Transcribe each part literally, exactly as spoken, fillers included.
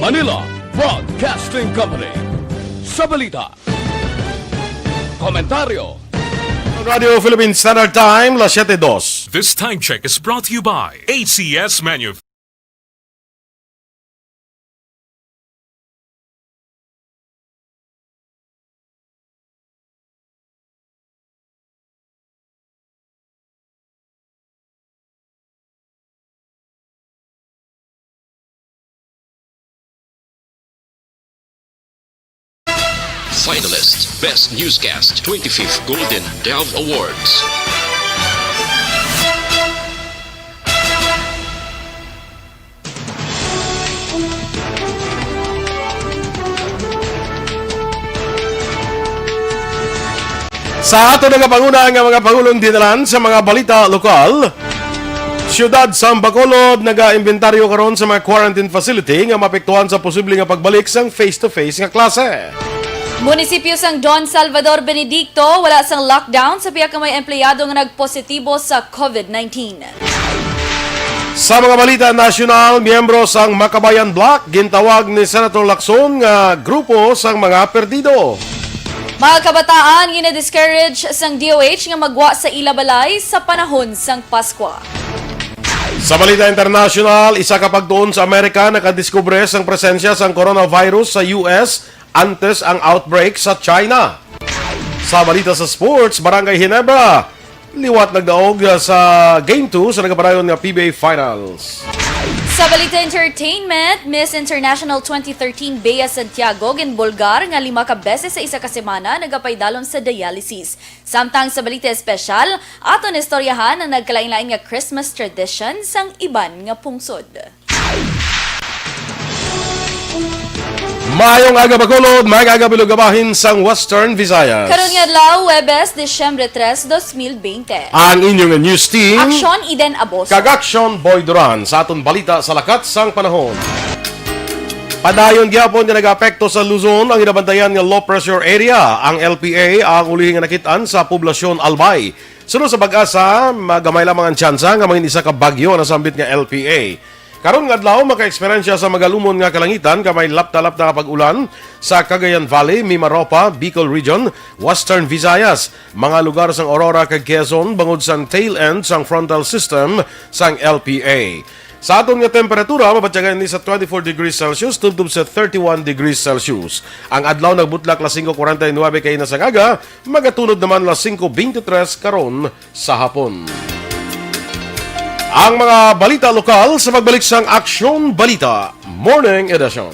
Manila Broadcasting Company. Sa balita, komentaryo. Radio Philippine Standard Time, las siete dos. This time check is brought to you by A C S Manu. Finalist, Best Newscast, twenty-fifth Golden Dove Awards. Sa ato nagapanguna nga mga pangulong dinalan sa mga balita lokal, Siyudad sang Bacolod nagaimbentaryo karon sa mga quarantine facility nga maapektuhan sa posible nga pagbalik sang face-to-face nga klase. Munisipyo sang Don Salvador Benedicto, wala sang lockdown sa pihak nga may empleyado nga nagpositibo sa covid nineteen. Sa mga balita nasyonal, miyembro sang Makabayan Bloc gintawag ni Senator Lacson nga grupo sang mga perdido. Mga kabataan gina-discourage sang D O H nga magwa sa ila balay sa panahon sang Paskwa. Sa balita internasyonal, isa ka pagtuon sa Amerika nakadiskubre sang presensya sang coronavirus sa U S antes ang outbreak sa China. Sa balita sa sports, Barangay Ginebra liwat nagdaog sa Game two sa nagapadayon nga P B A Finals. Sa balita entertainment, Miss International twenty thirteen Bea Santiago ginbulgar nga lima ka beses sa isa ka semana nagapaidalom sa dialysis. Samtang sa balita espesyal, aton istoryahan ang nagkalain-lain nga Christmas tradition sang iban nga pungsod. Maayong aga, Bacolod. Maayong aga, bilog nga bahin sang Western Visayas. Karon nga adlaw, Huwebes, Disyembre tres, dos mil bente. Ang inyong news team, Aksyon Eden Aboso. Kag Aksyon Boy Duran sa aton balita sa lakat sang panahon. Padayon gyapon nga nagaapekto sa Luzon ang ginabantayan nga low pressure area, ang L P A, ang ulihi nga nakit-an sa poblasyon Albay. Suno sa PAGASA, magamay lamang ang tsansa nga mangin isa ka bagyo ang nasambit nga L P A. Karon nga adlaw, maka-eksperyensya sa magalumon nga kalangitan nga may lapta-lapta nga pag-ulan sa Cagayan Valley, Mimaropa, Bicol Region, Western Visayas, mga lugar sang Aurora kag Quezon bangod sang tail end sang frontal system sang L P A. Sa aton nga temperatura, mabatyagan ni sa twenty-four degrees Celsius tubtob sa thirty-one degrees Celsius. Ang adlaw nagbutlak las singko kwarenta y nuebe kaina sang aga, magatunod naman las singko beintitres karon sa hapon. Ang mga balita lokal sa pagbalik sang Aksyon Balita Morning Edition.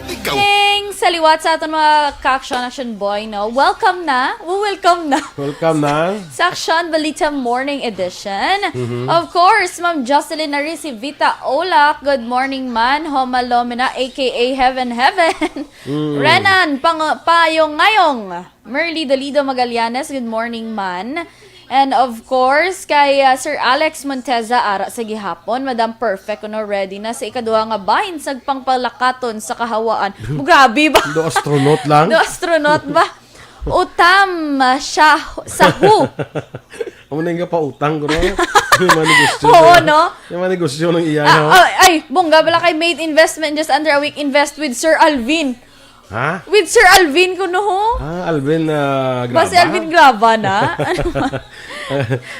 Ikaw. Thanks sa liwat sa aton mga ka-action, action boy, no? Welcome na. Welcome na. Welcome na. Sa Aksyon Balita Morning Edition. Mhm. Of course, Ma'am Jocelyn Narisi Vita Olak. Good morning, man. Homalomena, A K A Heaven Heaven. Mm. Renan Pang-, Payong Ngayong. Merly Dolido Magallanes, good morning, man. And of course, kay, ah, Sir Alex Monteza, ara sa gihapon, Madam Perfect, kuno ready na sa ikaduha nga bahin sa pangpalakaton sa kahawaan. Grabe ba? Do astronaut lang? Do astronaut ba? Utam, ah, siya, sa who? Amo na yung kapautang, bro. Yung mga negosyo Oo, na, no? Yung mga negosyo ng iya, Ah, no? ah, ay, bongga, bala kay made investment just under a week, invest with Sir Alvin. Ha? With Sir Alvin kuno, ho? Ah, Alvin, ah, Ba si Graba? Alvin Graba na? Ano ba?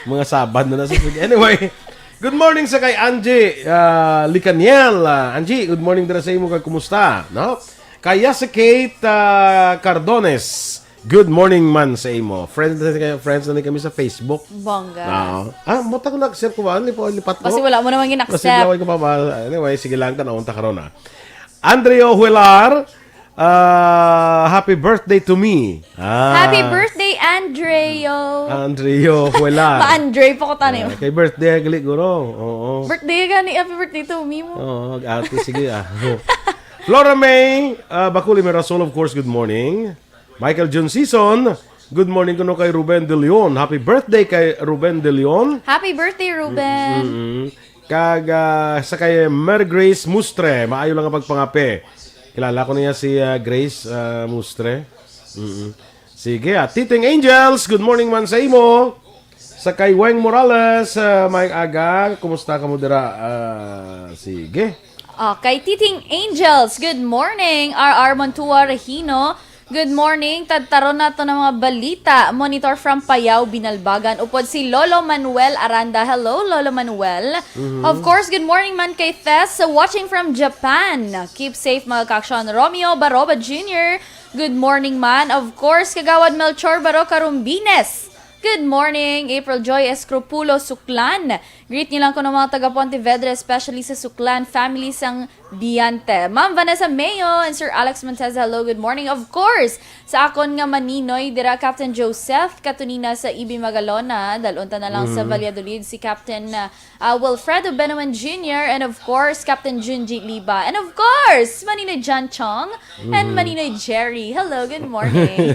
Mga Sabad na na sa sige. Anyway, good morning sa kay Angie, ah, Licaniel. Ah, Angie, good morning dira sa imo kag kumusta, no? Kay Yasa Kate, ah, Cardones, good morning man sa imo. Friends na ni, friends na ni kami sa Facebook. Bongga. Ah, ah, mo ta ko nag-accept ko ba? Lipo-, lipat ko. Kasi wala mo naman Kasi gin-accept. Laway ko pa ba? Anyway, sige lang, tanawon ta karon, ah. Andreo Huelar, ah, happy birthday to me. Ah. Happy birthday, Andreo. Andreo Huelar. Ma-Andre pa ko tanim. Ah, kay birthday gali, guro. Oo. Birthday gani, happy birthday to me mo. Oo, ate, sige, ah. Flora May, ah, Bakuli Mirasol, of course, good morning. Michael John Season, good morning kuno kay Ruben De Leon. Happy birthday kay Ruben De Leon. Happy birthday, Ruben. Mm-mm. Kag, ah, sa kay Mer Grace Mustre, maayo lang ang pagpangape. Kilala ko niya si, ah, Grace, ah, Mustre. Mm-mm. Sige, ah. Titing Angels, good morning man sa imo. Sa kay Weng Morales, ah, may aga, kumusta ka mo dira? Ah, sige. Okay, Titing Angels, good morning. R R Montua Regino, good morning. Tadtaron nato ng mga balita. Monitor from Payao, Binalbagan. Upod si Lolo Manuel Aranda. Hello, Lolo Manuel. Of course, good morning man kay Tess, watching from Japan. Keep safe, mga kaaksyon. Romeo Baroba Junior, good morning man. Of course, Kagawad Melchor Baro Carumbines. Good morning, April Joy Escropulo Suklan. Greet niyo lang ko ng mga taga Pontevedra, especially sa Suklan family sang Diante. Ma'am Vanessa Mayo and Sir Alex Montez, hello, good morning. Of course, sa akon nga maninoy dira, Captain Joseph Katunina sa Ibi Magalona. Dalon ta na lang sa Valladolid si Captain uh, uh, Wilfredo Benowen Junior and of course, Captain Junji Liba. And of course, Maninoy John Chong and Maninoy Jerry. Hello, good morning.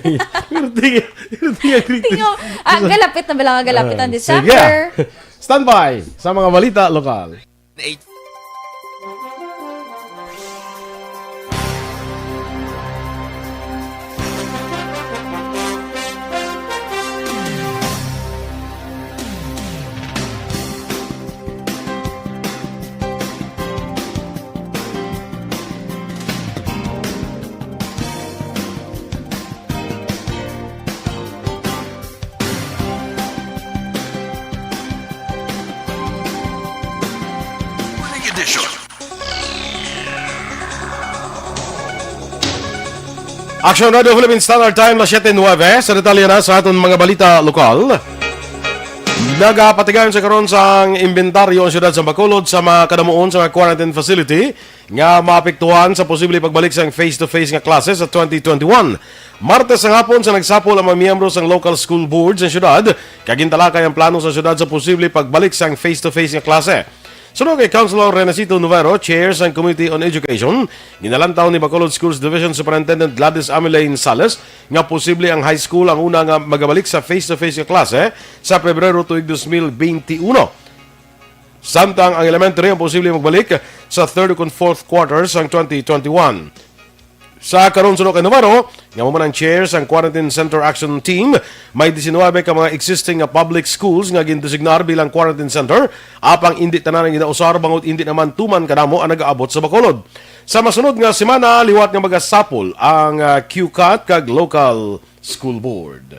Pirti, pirti ang greeting. Tingo, ah, galapit na ba lang ang galapit ang Ah, sige. December? Standby sa mga balita lokal. Action Radio Philippine Standard Time, las siete nueve. Sa detalye na sa aton mga balita lokal, nagapatigayon sa karon sang imbentaryo ang siyudad sa Bacolod sa mga kadamuon sa mga quarantine facility nga maapektuhan sa posible pagbalik sang face-to-face nga klase sa twenty twenty-one. Martes sa hapon sa nagsapol ang mga miyembro sang local school board sa siyudad, kag gintalakay ang plano sa siyudad sa posible pagbalik sang face-to-face nga klase. Suno kay Councilor Renacito Novero, Chair sang Committee on Education, ginalantaw ni Bacolod Schools Division Superintendent Gladys Amelane Sales nga posible ang high school ang una nga magabalik sa face-to-face nga klase sa Pebrero tuig dos mil benti uno. Samtang ang elementary ang posible magbalik sa third ug fourth quarter sang twenty twenty-one. Sa karon, suno kay Novero, nga amo man ang chair sang Quarantine Center Action Team, may diecinuebe ka mga existing nga public schools nga gindesignar bilang quarantine center, apang indi tanan ang ginausar bangod indi naman tuman kadamo ang nagaabot sa Bacolod. Sa masunod nga semana, liwat nga magasapol ang ah, Q CAT kag local school board.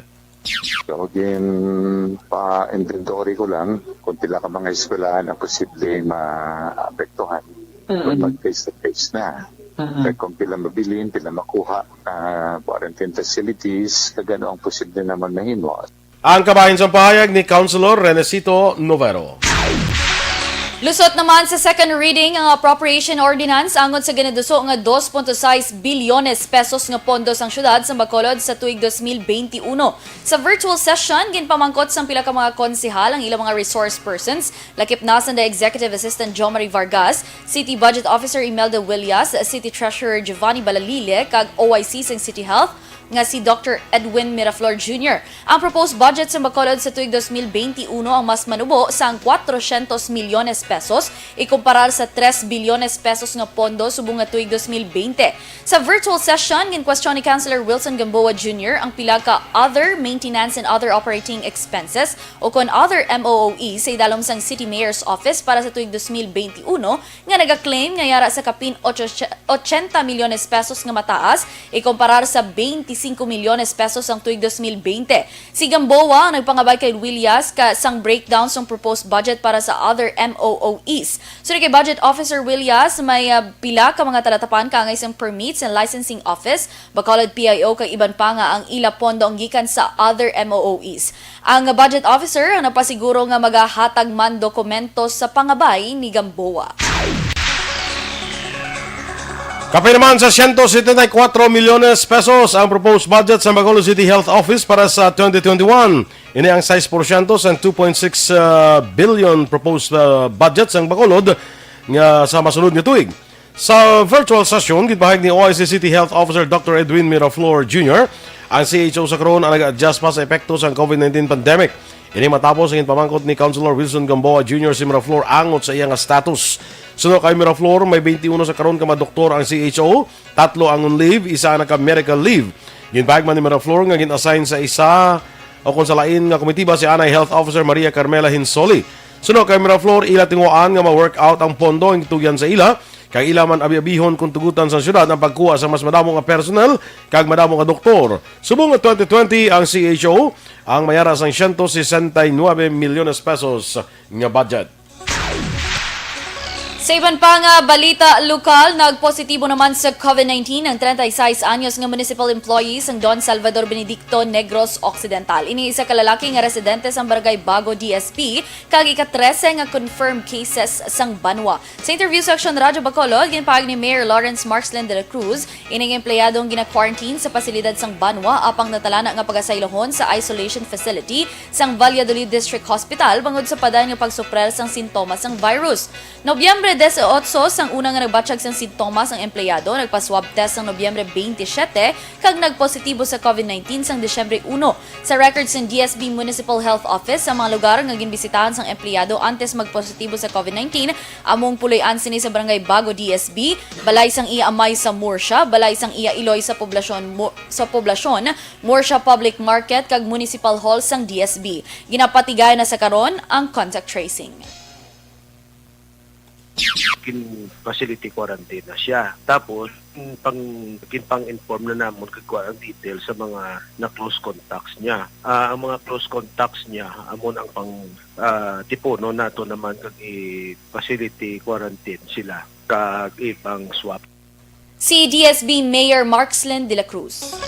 So, gin-pa-inventory ko lang kung pila ka mga eskwelahan ang posibleng maapektuhan kung mag face-to-face na. Kag kung pila mabilin, pila makuha, ah, quarantine facilities, kag ano ang posible naman mahimo. Ang kabahin sang pahayag ni Councilor Renecito Novero. Lusot naman sa second reading ang appropriation ordinance angot sa ginaduso nga dos punto sais bilyones pesos nga pondo sang syudad sa Bacolod sa tuig dos mil benti uno. Sa virtual session, ginpamangkot sang pila ka mga konsehal ang ilang mga resource persons, lakip na sanda Executive Assistant Jomari Vargas, City Budget Officer Imelda Willias, City Treasurer Giovanni Balalile, kag O I C sang City Health, nga si Doctor Edwin Miraflor Junior. Ang proposed budget sa Bacolod sa tuig dos mil benti uno ang mas manubo sang kwatrocientos milyones pesos ikumparar sa tres bilyones pesos nga pondo subong nga tuig dos mil benti. Sa virtual session, ginkwestiyon ni Councilor Wilson Gamboa Junior ang pila ka other maintenance and other operating expenses o kon other M O O E sa idalom sang City Mayor's Office para sa tuig dos mil benti uno nga nagaklaim nga yara sa kapin ocho, ochenta milyones pesos nga mataas ikumparar sa beintisinko milyones pesos ang tuig dos mil benti. Si Gamboa ang nagpangabay kay Willias ka sang breakdown sang proposed budget para sa other M O O Es. Sunod kay Budget Officer Willias, may ah, pila ka mga talatapan kaangay sang permits and licensing office, Bacolod P I O kag iban pa nga ang ila pondo ang gikan sa other M O O Es. Ang budget officer ang nagpasiguro nga magahatag man dokumento sa pangabay ni Gamboa. Kapin naman sa siyento setenta y kuwatro milyones pesos ang proposed budget sa Bacolod City Health Office para sa twenty twenty-one. Ini ang sais porsyento sa two point six billion proposed ah, budget sa Bacolod nga sa masunod nga tuig. Sa virtual session, gipahayag ni O I C City Health Officer Doctor Edwin Miraflor Junior, ang C H O sa karon ang nag-adjust pa sa epekto sang COVID nineteen pandemic. Ini matapos ang ginpamangkot ni Councilor Wilson Gamboa Junior si Miraflor angot sa iya nga status. Suno kay Miraflor, may twenty-one sa karon ka mga doktor ang C H O, tatlo ang on leave, isa ang naka-medical leave. Ginpahayag man ni Miraflor nga gin-assign sa isa o kon sa lain nga komitiba si anay Health Officer Maria Carmela Hinsoli. Suno kay Miraflor, ila tinguhaan nga ma-work out ang pondo ang gitugyan sa ila, kag ila man abi-abihon kung tugutan sa syudad ang pagkuha sa mas madamo nga personnel kag madamo nga doktor. Subong nga twenty twenty ang C H O ang mayara sang siyento sesenta y nuebe milyones pesos nga budget. Sa iban pa nga balita lokal, nagpositibo naman sa COVID nineteen ang treinta y seis anyos nga municipal employee sang Don Salvador Benedicto, Negros Occidental. Ini isa ka lalaki nga residente sang Barangay Bago D S P kag ika-trese nga confirmed cases sang banwa. Sa interview sa Aksyon Radyo Bacolod, ginpahayag ni Mayor Lawrence Markslin de la Cruz, ining empleyado ang gina-quarantine sa pasilidad sang banwa apang natalana nga pagasaylohon sa isolation facility sang Valladolid District Hospital bangod sa padayon nga pagsuprer sang sintomas sang virus. Nobyembre dieciocho, sang una nga nagbatyag sang sintomas ang empleyado, nagpa-swab test sang Nobyembre twenty-seven kag nagpositibo sa COVID nineteen sang Disyembre uno. Sa record sang D S B Municipal Health Office, ang mga lugar nga ginbisitahan sang empleyado antes magpositibo sa COVID nineteen, among puloy-an sini sa Barangay Bago D S B, balay sang iya amay sa Murcia, balay sang iya iloy sa poblasyon Mu-, sa poblasyon, Murcia Public Market, kag Municipal Hall sang D S B. Ginapatigay na sa karon ang contact tracing. Kin-facility quarantine na siya. Tapos, pang, ginpang-inform na namon kag kuan ang details sa mga na-close contacts niya. Ah, ang mga close contacts niya, amo na ang pang, ah, tipunon nato naman kag i-facility quarantine sila kag ipang-swab. Si D S B Mayor Markslin de la Cruz.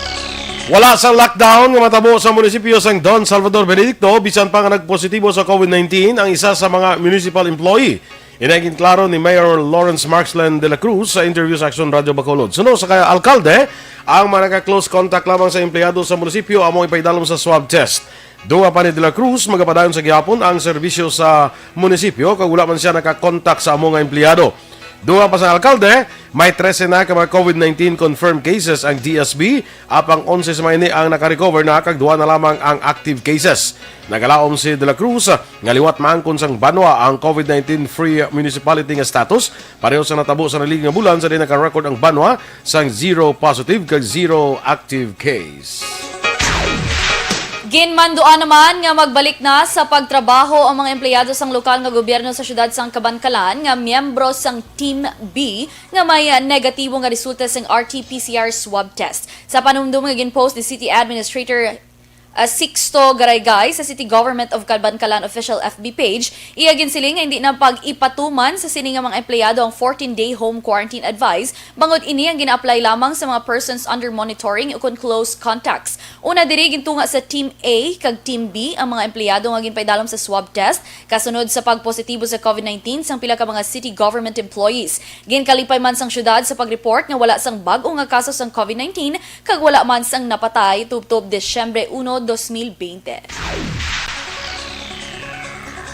Wala sang lockdown nga matabo sa munisipyo sang Don Salvador Benedicto bisan pa nga nagpositibo sa COVID nineteen ang isa sa mga municipal employee. Ini ang ginklaro ni Mayor Lawrence Markslin de la Cruz sa interview sa Aksyon Radyo Bacolod. Suno sa kay alkalde, ang mga naka-close contact lamang sa empleyado sa munisipyo amo ipaidalom sa swab test. Dunga pa ni De La Cruz, magapadayon sa gihapon ang serbisyo sa munisipyo kag wala man sia nakakontak sa amo nga empleyado. Dunga pa sa alkalde, may trese na ka mga COVID nineteen confirmed cases ang D S B, apang onse sa mga ini ang nakarecover na kag duha na lamang ang active cases. Nagalaom si De La Cruz nga liwat maangkon sang banwa ang COVID nineteen free municipality nga status, pareho sa natabo sa naligi nga bulan sa diin naka-record ang banwa sang zero positive kag zero active case. Ginmanduan naman nga magbalik na sa pagtrabaho ang mga empleyado sang lokal nga gobyerno sa siyudad sang Kabankalan nga miyembro sang Team B nga may negatibo nga resulta sang R T P C R swab test. Sa panumdom nga ginpost ni City Administrator ah, Sixto Garaygay sa City Government of Kabankalan official F B page, iya ginsiling nga hindi na pag-ipatuman sa sini nga mga empleyado ang fourteen-day home quarantine advice, bangod ini ang gina-apply lamang sa mga persons under monitoring ukon close contacts. Una diri, gintunga sa Team A kag Team B ang mga empleyado nga ginpaidalom sa swab test kasunod sa pagpositibo sa COVID nineteen sang pila ka mga city government employees. Ginkalipay man sang syudad sa pag-report nga wala sang bag-o nga kaso sang COVID nineteen kag wala man sang napatay tubtob Disyembre uno, dos mil bente.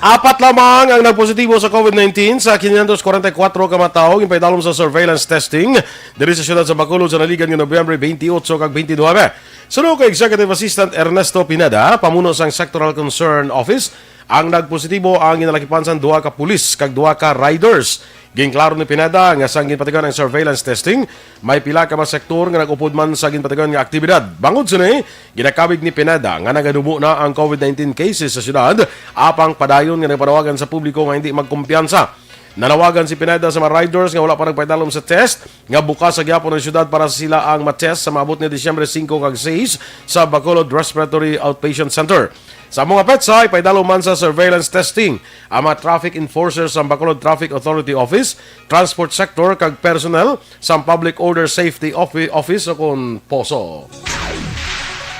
Apat lamang ang nagpositibo sa COVID nineteen sa quinientos cuarenta y cuatro ka mga tawo ginpaidalom sa surveillance testing diri sa siyudad sa Bacolod sa naligan nga Nobyembre twenty-eight kag twenty-nine. Suno kay Executive Assistant Ernesto Pineda, pamuno sang Sectoral Concern Office, ang nagpositibo ang ginalakipan sang duha ka pulis kag duha ka riders. Ginklaro ni Pineda nga sang ginpatigayon ang surveillance testing, may pila ka mga sektor nga nag-upod man sa ginpatigayon nga aktibidad. Bangod sini, ginakabig ni Pineda nga nagadubo na ang COVID nineteen cases sa syudad, apang padayon nga nagpanawagan sa publiko nga hindi magkumpiyansa. Nanawagan si Pineda sa mga riders nga wala pa nagpaidalom sa test nga bukas sa gihapon ang syudad para sa sila ang ma-test sa maabot ni Disyembre singko kag sais sa Bacolod Respiratory Outpatient Center. Sa mga petsa, ipaidalom man sa surveillance testing ang mga traffic enforcers sa Bacolod Traffic Authority Office, transport sector, kag personnel sa Public Order Safety Offi-, Office o kon poso.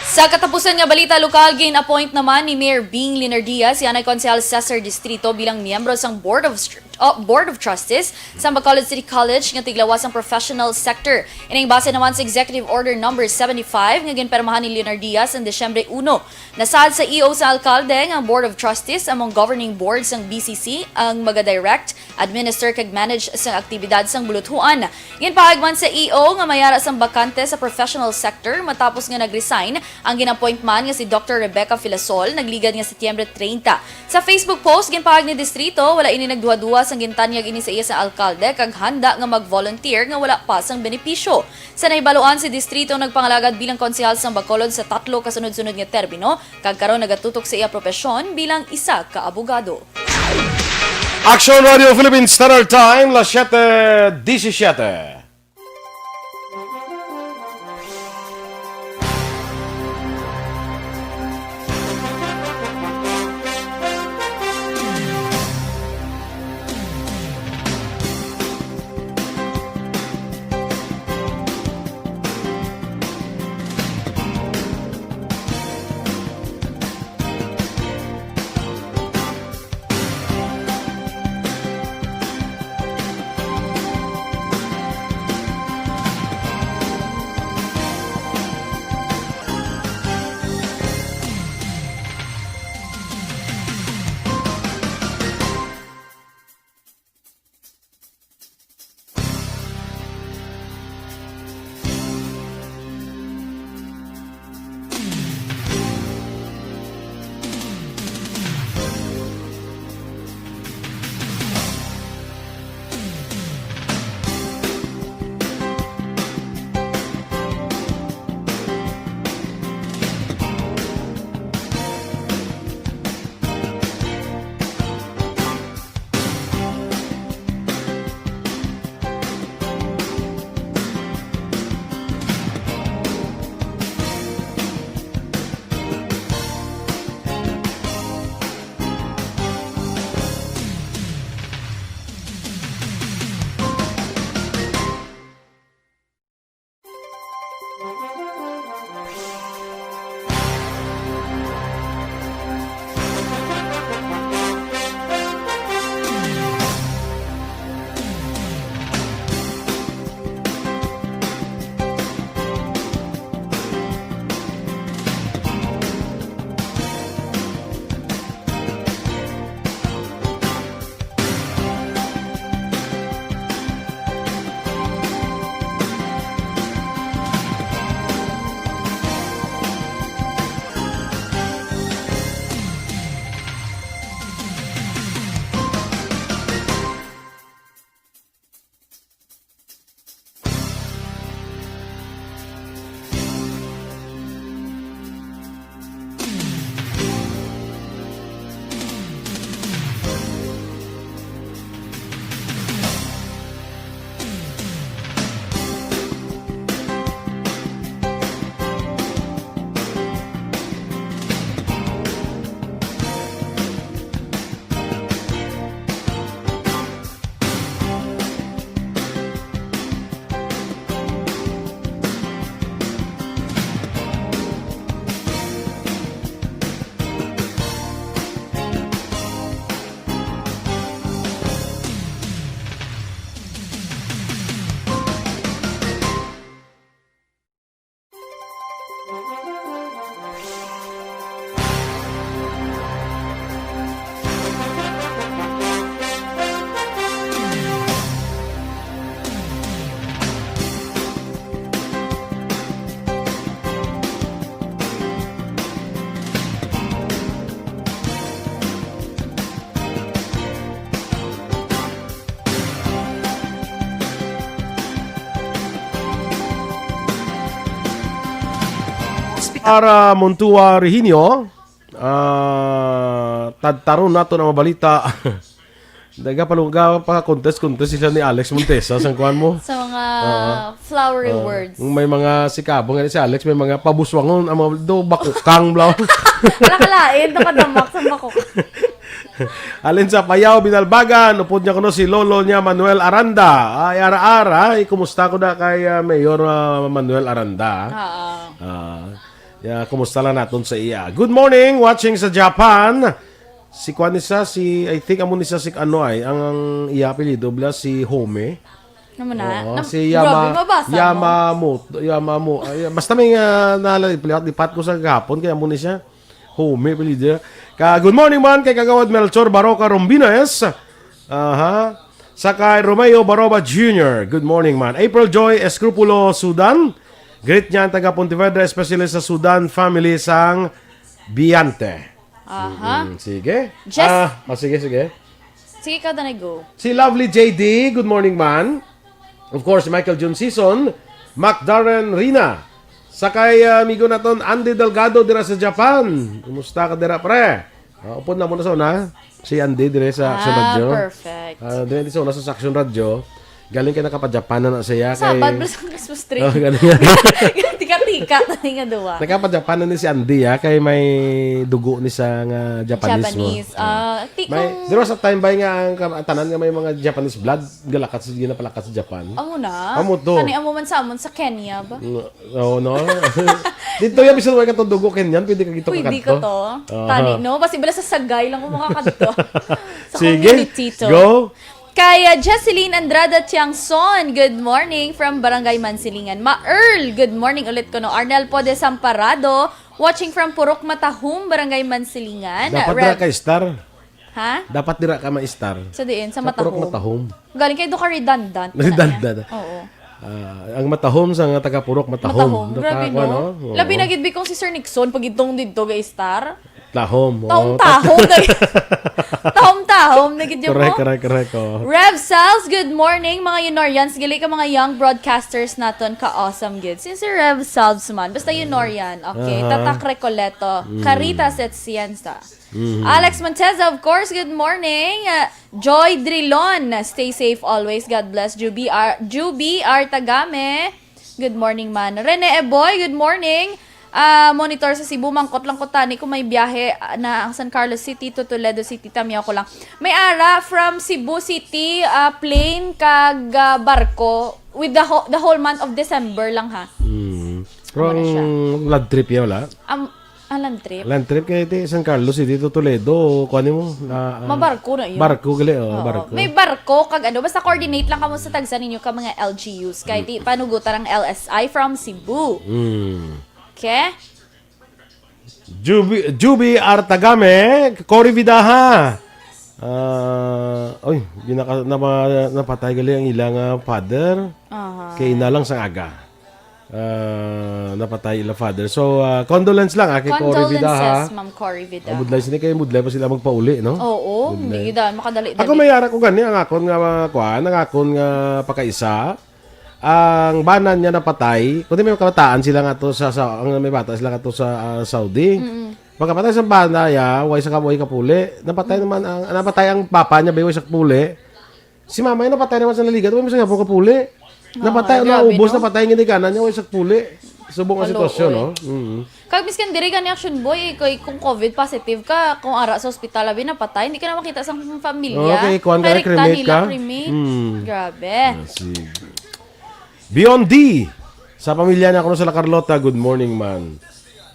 Sa katapusan nga balita lokal, gin-appoint naman ni Mayor Bing Linardia si anay Konsehal Cesar Distrito bilang miyembro sang Board of Str-, oh, Board of Trustees sa Bacolod City College nga tiglawas sang professional sector. Ining base naman sa Executive Order Number seventy-five nga ginpermahan ni Linardia sang Disyembre uno. Nasaad sa E O sa alkalde nga ang Board of Trustees among governing board sang B C C ang magadirect, administer kag manage sang aktibidad sang buluthuan. Ginpahayag man sa E O nga mayara sang bakante sa professional sector matapos nga nag-resign Ang gin-appoint man nga si Doktor Rebecca Filasol nagligad nga Setyembre treinta. Sa Facebook post, ginpahayag ni Distrito, wala ini nagduha-duha sang gintanyag ini sa iya sa alkalde kag handa nga mag-volunteer nga wala pa sang benepisyo. Sa nahibaluan, si Distrito nagpangalagad bilang konsehal sang Bacolod sa tatlo ka sunod-sunod nga termino kag karon nagatutok sa iya propesyon bilang isa ka abogado. Action Radio Philippines Standard Time, las siete diecisiete. Ara Montua Reginio, ah, tadtaron nato ang mga balita. Daga palungga pa contest contest sila ni Alex Montesa sang kuan mo. Sa mga Oo. flowery Oo. words. May mga sikabong nga si Alex, may mga pabuswangon ang mga do bakukang blaw. Wala ka lain, nakadamak sa bakukang. Alin sa Payaw, Binalbagan, upod niya kuno si Lolo niya Manuel Aranda. Ay, ara-ara, ay, kumusta ko na kay, ah, Mayor, ah, Manuel Aranda? Oo. Ah, ya, kumusta lang naton sa iya? Good morning, watching sa Japan. Si kuan ni siya, si, I think, amo ni siya si ano ay, ang, ang iya apelyido bala si Home. Ano mo na? Oo, Na- si Yama-, grabe, mabasa mo. Yamamoto, Yamamoto. Ay, basta may, ah, nalalipat ko sa gahapon, kaya amo ni siya. Home, pwede dyan. Ka, good morning man kay Kagawad Melchor Baroca Rombines. Aha. Sa kay Romeo Baroba Junior. Good morning man. April Joy Escrupulo Sudan. Greet niya ang taga Pontevedra, especially sa Sudan family sang Biante. Aha. Mm, sige. Just Ah, oh, sige, sige. Sige ka, Danay, go. Si Lovely J D, good morning, man. Of course, si Michael Jun Season, Mac Darren Rina. Sa kay, ah, amigo naton, Andy Delgado, dira sa Japan. Kumusta ka dira, pre? Ah, upod na mo na sa una. Si Andy, dire sa Action Ah, Radio. Perfect. Ah, dire sa una sa Action Radio. Galing kay nakapa-Japan na na siya. Sabad, kay basta ang Christmas tree. Oh, galing. Tika-tika, tani nga duwa. Nakapa-Japan na ni si Andy, ah, kay may dugo ni sa nga Japanese mo. Japanese. Ah. Ah, ti-, May, kung there was a time ba nga ang kam-, tanan nga may mga Japanese blood, galakat sa, ginapalakat sa Japan? Amo na? Amo to. Kani amo man sa amon sa Kenya ba? Mm, oo, no? Dito yan, bisan wala ka to dugo, Kenyan, pwede ka dito Pwede ka kakadto. to. Aha. Tani, no? Basi bala sa Sagay lang kung makakadto. Sa Sige, community to. Go. Kay, uh, Jesseline Andrada Tiangson, good morning from Barangay Mansilingan. Ma Earl, good morning ulit ko, no? Arnel Pode Samparado, watching from Purok Matahum, Barangay Mansilingan. Dapat Rev- dira ka star. Ha? Dapat dira ka ma-star. Sa diin? Sa Sa Purok Matahum. Matahum. Galing kay do ka redundant. Redundant. Oo. Ah, ang Matahom sa nga taga Purok Matahom. Matahom. Do ka, Grabe, kuwan, no? Oo. Labi na gid bi kung si Sir Nixon, pag itong dito, ga-star. Tahom, oo. Tahom-tahom na gid. Tahom-tahom na gid yun Correct, mo. correct, correct, oo. Rev Salves, good morning, mga Yunorians. Gali ka mga young broadcasters naton. Ka-awesome gid. Since si Rev Salves man, basta Yunorian. Okay, Aha. Tatak Recoleto, Mm. Caritas et Cienza. Mhm. Alex Monteza, of course, good morning. Uh, Joy Drilon, stay safe always. God bless. Juby R, Juby R Tagame, good morning, man. Rene Eboy, good morning. Ah, monitor sa Cebu, mangkot lang ko tani kung may biyahe, ah, na ang San Carlos City to Toledo City, tamyaw ko lang. May ara from Cebu City, ah, plane kag, ah, barko with the ho-, the whole month of December lang, ha. Mm. Pero Wala siya. ang land trip yan, wala? Am-, Ah, land trip? Land trip kay ti San Carlos, eh, dito Toledo, kuwan mo, ah, ah, Mabarko na yun. barko gali, oh, Oo. barko. May barko, kag ano, basta coordinate lang kamo sa tagsa ninyo ka mga L G Us. Kay ti panugutan ang L S I from Cebu. Mm. Okay? Juby, Juby Artagame, Cory Vidaha. Ah, oy, ginaka-, napa-, napatay gali ang ilang, ah, father. Aha. Kay ina lang sang aga. Ah, napatay ila father. So, ah, condolence lang, ah, kay Cory Vida, ha? Condolences, Ma'am Cory Vida. Ang budlay sini kay budlay pa sila magpauli, no? Oo, Budlay. hindi gid, ah, makadali-dali. Ako may ara ko gani ang akon nga, ah, kuan, ang akon nga pakaisa. Ang bana niya napatay, kundi may kabataan sila nga to sa, sa, ang may bata sila nga to sa, ah, Saudi. Mm-mm. Pagkapatay sa bana niya, way sa ka-, way kapuli. Napatay naman ang, napatay ang papa niya, bay, way sa kapuli. Si mama niya napatay naman sa naligat, way man sa gihapon kapuli. Ah, Napatay ang grabe, naubos, no? napatay ang ginikanan niya, way sa kapuli. Subong ang Hello, sitwasyon, oy. no? Mm. Kag miskan diri gani, Action Boy, eh, kay kung covid positive ka, kung ara sa ospital, abi, napatay, hindi ka na makita sa pamilya. Okay, kuwan ka na, Kay rekta cremate nila, ka? cremate. Mm. Grabe. Ah, sige. Beyond D, sa pamilya na ako sa La Carlota, good morning, man.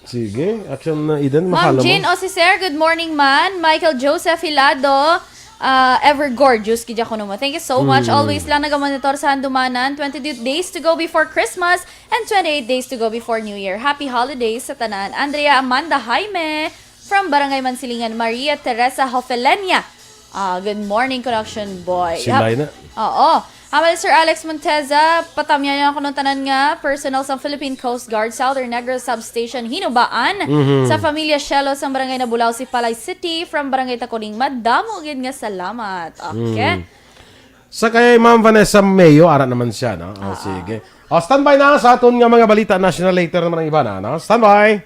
Sige, Action, uh, Eden, Ma'am ma-follow mo? Jean Osicer, good morning, man. Michael Joseph Hilado, uh, ever gorgeous, gid ako naman. Thank you so much. Mm. Always lang nagamonitor sa Handumanan. Twenty-two days to go before Christmas and twenty-eight days to go before New Year. Happy holidays sa tanan. Andrea Amanda Jaime from Barangay Mansilingan. Maria Teresa Hofelenia. Ah, good morning, Connection Boy. Silay Hap-, na. Oo. Hamal Sir Alex Monteza, patamyayan ako ng tanan nga personnel sa Philippine Coast Guard, Southern Negros Substation, Hinubaan, Mhm. sa Familia Shelo, sa Barangay Nabulao, Sipalay City, from Barangay Tacuring. Madamo gid nga salamat. Okay. Mm. Sa kay Ma'am Vanessa Mayo, ara naman siya, no? Oh, Ah, ah. sige. Oh, standby na sa aton nga mga balita national later naman ang iba na, no? Standby!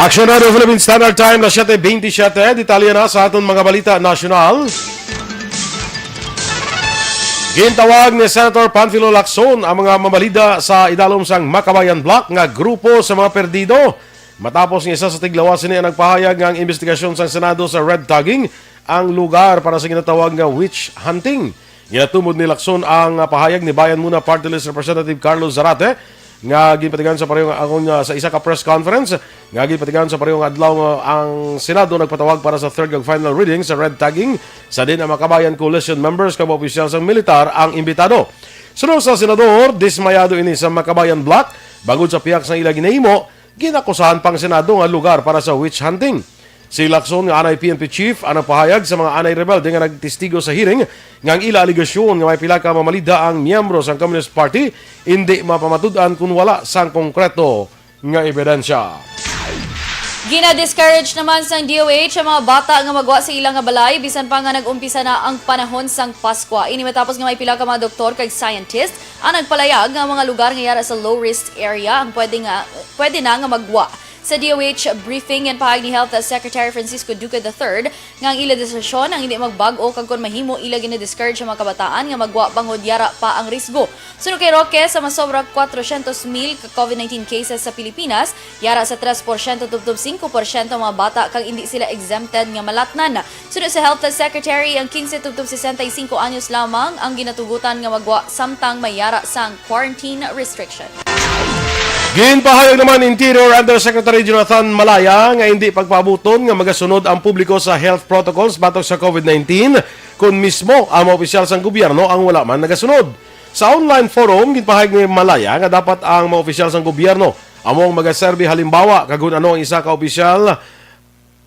Aksyon Radio Philippine Standard Time, alas siyete bentisiete. Detalye na sa aton mga balita nasyonal. Gintawag ni Senator Panfilo Lacson ang mga mamalida sa idalom sang Makabayan Bloc nga grupo sa mga perdido, matapos nga isa sa tiglawas sini ang nagpahayag nga ang investigasyon sang Senado sa red tagging ang lugar para sa ginatawag nga witch hunting. Ginatumod ni Lacson ang, ah, pahayag ni Bayan Muna Party List Representative Carlos Zarate nga ginpatigan sa pareho nga, ah, sa isa ka press conference nga ginpatigan sa pareho nga adlaw nga ang Senado nagpatawag para sa third kag final reading sa red tagging, sa diin ang Makabayan Coalition members kag mga opisyal sang militar ang imbitado. Suno sa senador, dismayado ini sa Makabayan Bloc bangod sa pihak sang ila ginahimo, ginakusahan pa ang Senado nga lugar para sa witch hunting. Si Lacson nga anay P N P chief ang nagpahayag sa mga anay rebelde nga nagtestigo sa hearing nga ang ila alegasyon nga may pila ka mamalida ang miyembro sang Communist Party indi mapamatud-an kon wala sang konkreto nga ebidensya. Gina-discourage naman sang D O H ang mga bata nga magwa sa ila nga balay bisan pa nga nag-umpisa na ang panahon sang Paskwa. Ini matapos nga may pila ka mga doktor kag scientist ang nagpalayag nga ang mga lugar nga yara sa low risk area ang pwede nga pwede na nga magwa. Sa D O H briefing, ginpahayag ni Health Secretary Francisco Duque the third nga ang ila desisyon ang hindi magbag-o kag kon mahimo ila gina-discourage ang mga kabataan nga magwa bangod yara pa ang risgo. Suno kay Roque, sa masobra kwatrocientos mil ka COVID nineteen cases sa Pilipinas, yara sa tres porsyento tubtob singko porsyento ang mga bata kag indi sila exempted nga malatnan. Suno sa Health Secretary, ang quince tubtob sesenta y cinco anyos lamang ang ginatugutan nga magwa samtang may yara sang quarantine restriction. Ginpahayag naman Interior Undersecretary Jonathan Malaya nga hindi pagpaabuton nga magasunod ang publiko sa health protocols batok sa COVID nineteen, kun mismo ang mga opisyal sang gobyerno ang wala man nagasunod. Sa online forum, ginpahayag ni Malaya nga dapat ang mga opisyal sang gobyerno amo ang magaserbi halimbawa kag kun ano ang isa ka opisyal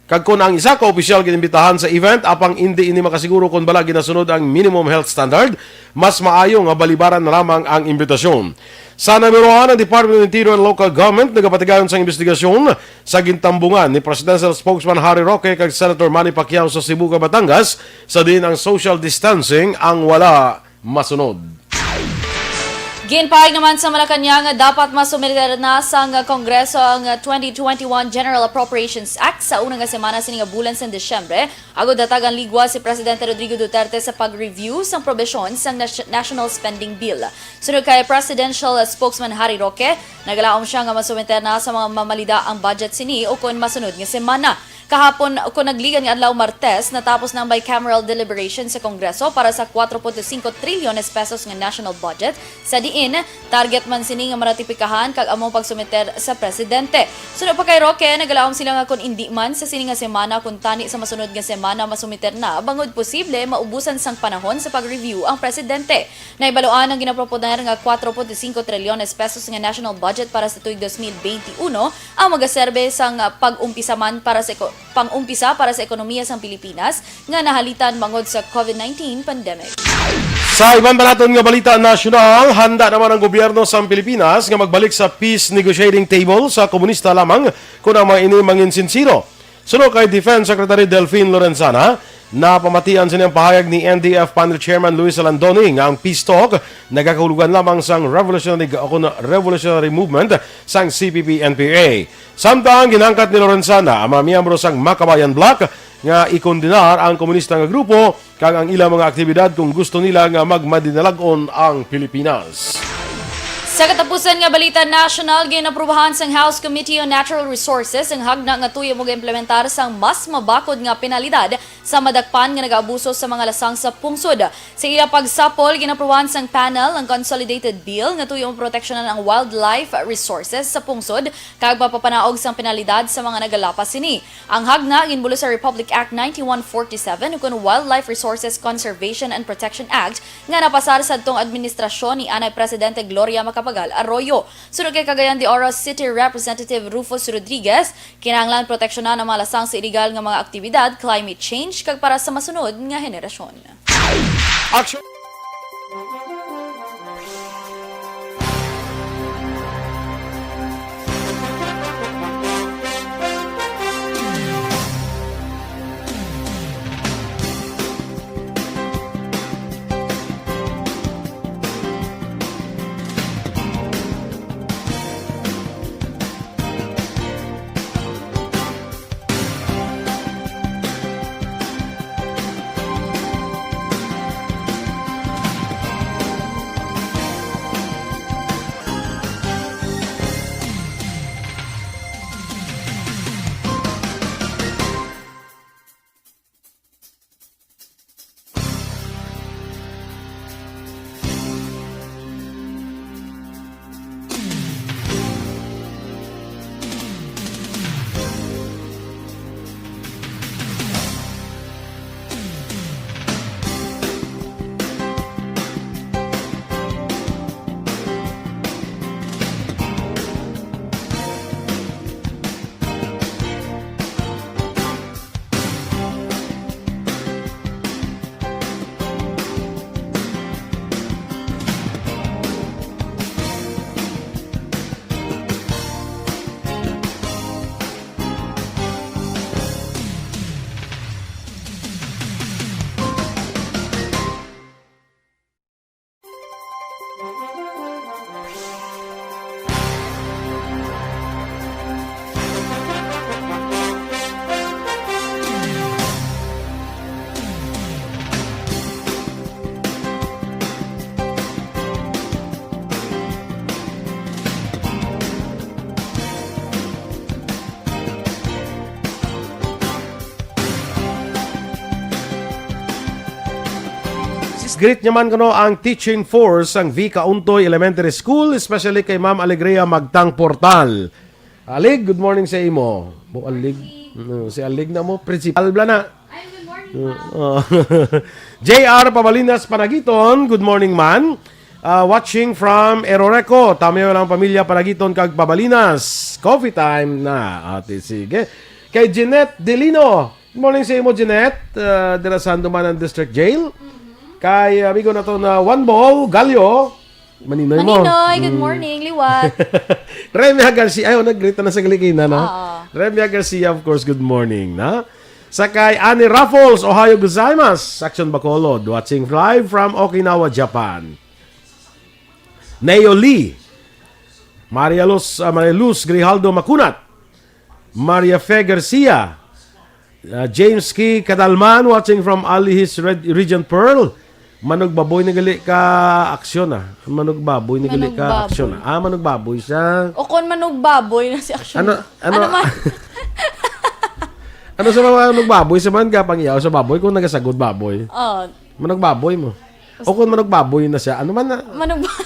kag kon ang isa ka opisyal ginimbitahan sa event, apang indi ini makasiguro kon bala ginasunod ang minimum health standard, mas maayo nga balibaran na lamang ang imbitasyon. Sa nabiruhan, ang Department of Interior and Local Government nagapatigayon sang imbestigasyon sa gintambungan ni Presidential Spokesman Harry Roque kag Senator Manny Pacquiao sa Cebu kag Batangas, sa diin ang social distancing ang wala masunod. Ginpahayag naman sa Malacañang nga dapat masumiter na sang Kongreso ang twenty twenty-one General Appropriations Act sa una nga semana sini nga bulan sang Disyembre, agud hatagan ligwa si Presidente Rodrigo Duterte sa pag-review sang probisyon sang Nas-, National Spending Bill. Sunod kay Presidential Spokesman Harry Roque, nagalaom sia nga masumiter na sa mga mamalida ang budget sini o kon masunod nga semana. Kahapon, kon nagligan nga adlaw, Martes, natapos na ang bicameral deliberation sa Kongreso para sa kuwatro punto singko trilyones pesos nga national budget, sa diin target man sini nga maratipikahan kag amo pagsumiter sa presidente. Suno pa kay Roque, nagalaom sila nga kon indi man sa sini nga semana, kuntani sa masunod nga semana masumiter na, bangod posible maubusan sang panahon sa pag-review ang presidente. Nahibaluan ang ginaproponer nga kuwatro punto singko trilyones pesos nga national budget para sa tuig dos mil benti uno ang magaserbe sang pag-umpisa man para sa eko-, pang-umpisa para sa ekonomiya sang Pilipinas nga nahalitan bangod sa COVID nineteen pandemic. Sa iban pa naton nga balita nasyonal, handa naman ang gobyerno sang Pilipinas nga magbalik sa peace negotiating table sa komunista lamang kon ang mga ini mangin sinsero. Suno kay Defense Secretary Delfin Lorenzana, napamatian sini ang pahayag ni N D F Panel Chairman Luis Alandoni nga ang peace talk nagakahulugan lamang sang revolutionary o kon revolutionary movement sang C P P N P A. Samtang ginhangkat ni Lorenzana ang mga miyembro sang Makabayan Bloc nga ikondenar ang komunista nga grupo kag ang ilang mga aktibidad kung gusto nila nga magmadinalag-on ang Pilipinas. Sa katapusan nga balita nasyonal, ginaprubahan sang House Committee on Natural Resources ang hagna nga tuyo mag-implementar sang mas mabakod nga penalidad sa madakpan nga nagaabuso sa mga lasang sa pungsod. Sa ila pagsapol, ginaprubahan sang panel ang Consolidated Bill nga tuyo maproteksyonan ang wildlife resources sa pungsod kag mapapanaog sang penalidad sa mga nagalapas sini. Ang hagna ginbulos sa Republic Act ninety-one forty-seven ukon Wildlife Resources Conservation and Protection Act nga napasar sadtong administrasyon ni anay Presidente Gloria Macapagal Arroyo. Suno kay Cagayan de Oro City Representative Rufus Rodriguez, kinahanglan proteksyonan ang mga lasang sa iligal nga mga aktibidad, climate change, kag para sa masunod nga henerasyon. Aksyon! Greet niya man kuno ang teaching force sang V Kauntoy Elementary School, especially kay Ma'am Alegria Magtang Portal. Alig, good morning sa imo. Mo Alig. No, si Alig na mo, principal bla na. Ay, good morning, ma'am. Oh. J R Pabalinas Panagiton, good morning, man. Ah, watching from Eroreco. Tamiyo lang pamilya Panagiton kag Pabalinas. Coffee time na. Ate, sige. Kay Jeanette Delino. Good morning sa imo, Jeanette. Ah, dira sa Handumanan District Jail. Kay amigo nato na Juan Bo Gallo. Maninoy mo. Maninoy, good Mm. morning, liwat. Remia Garcia. Ay, oh, nag-greet na sa galikina, no? Oo. Remia Garcia, of course, good morning, na? Sa kay Annie Raffles, Ohayou gozaimasu. Action Bacolod, watching live from Okinawa, Japan. Neo Lee. Maria Luz, ah, Maria Luz Grijaldo Macunat. Maria Fe Garcia. Ah, James K Kadalman, watching from Alihis Red, Regent Pearl. Manugbaboy na gali ka aksyon, ah. Manugbaboy na gali ka Manugbaboy. aksyon, ah. Ah, manugbaboy siya. O kon manugbaboy na si aksyon. Ano, ano, Ano man? Ano sa mga manugbaboy? Sa man ka pang iyaw sa baboy kung nagasagod baboy? Oh, Manugbaboy mo. O kung manugbaboy na siya, ano man na? Manugba-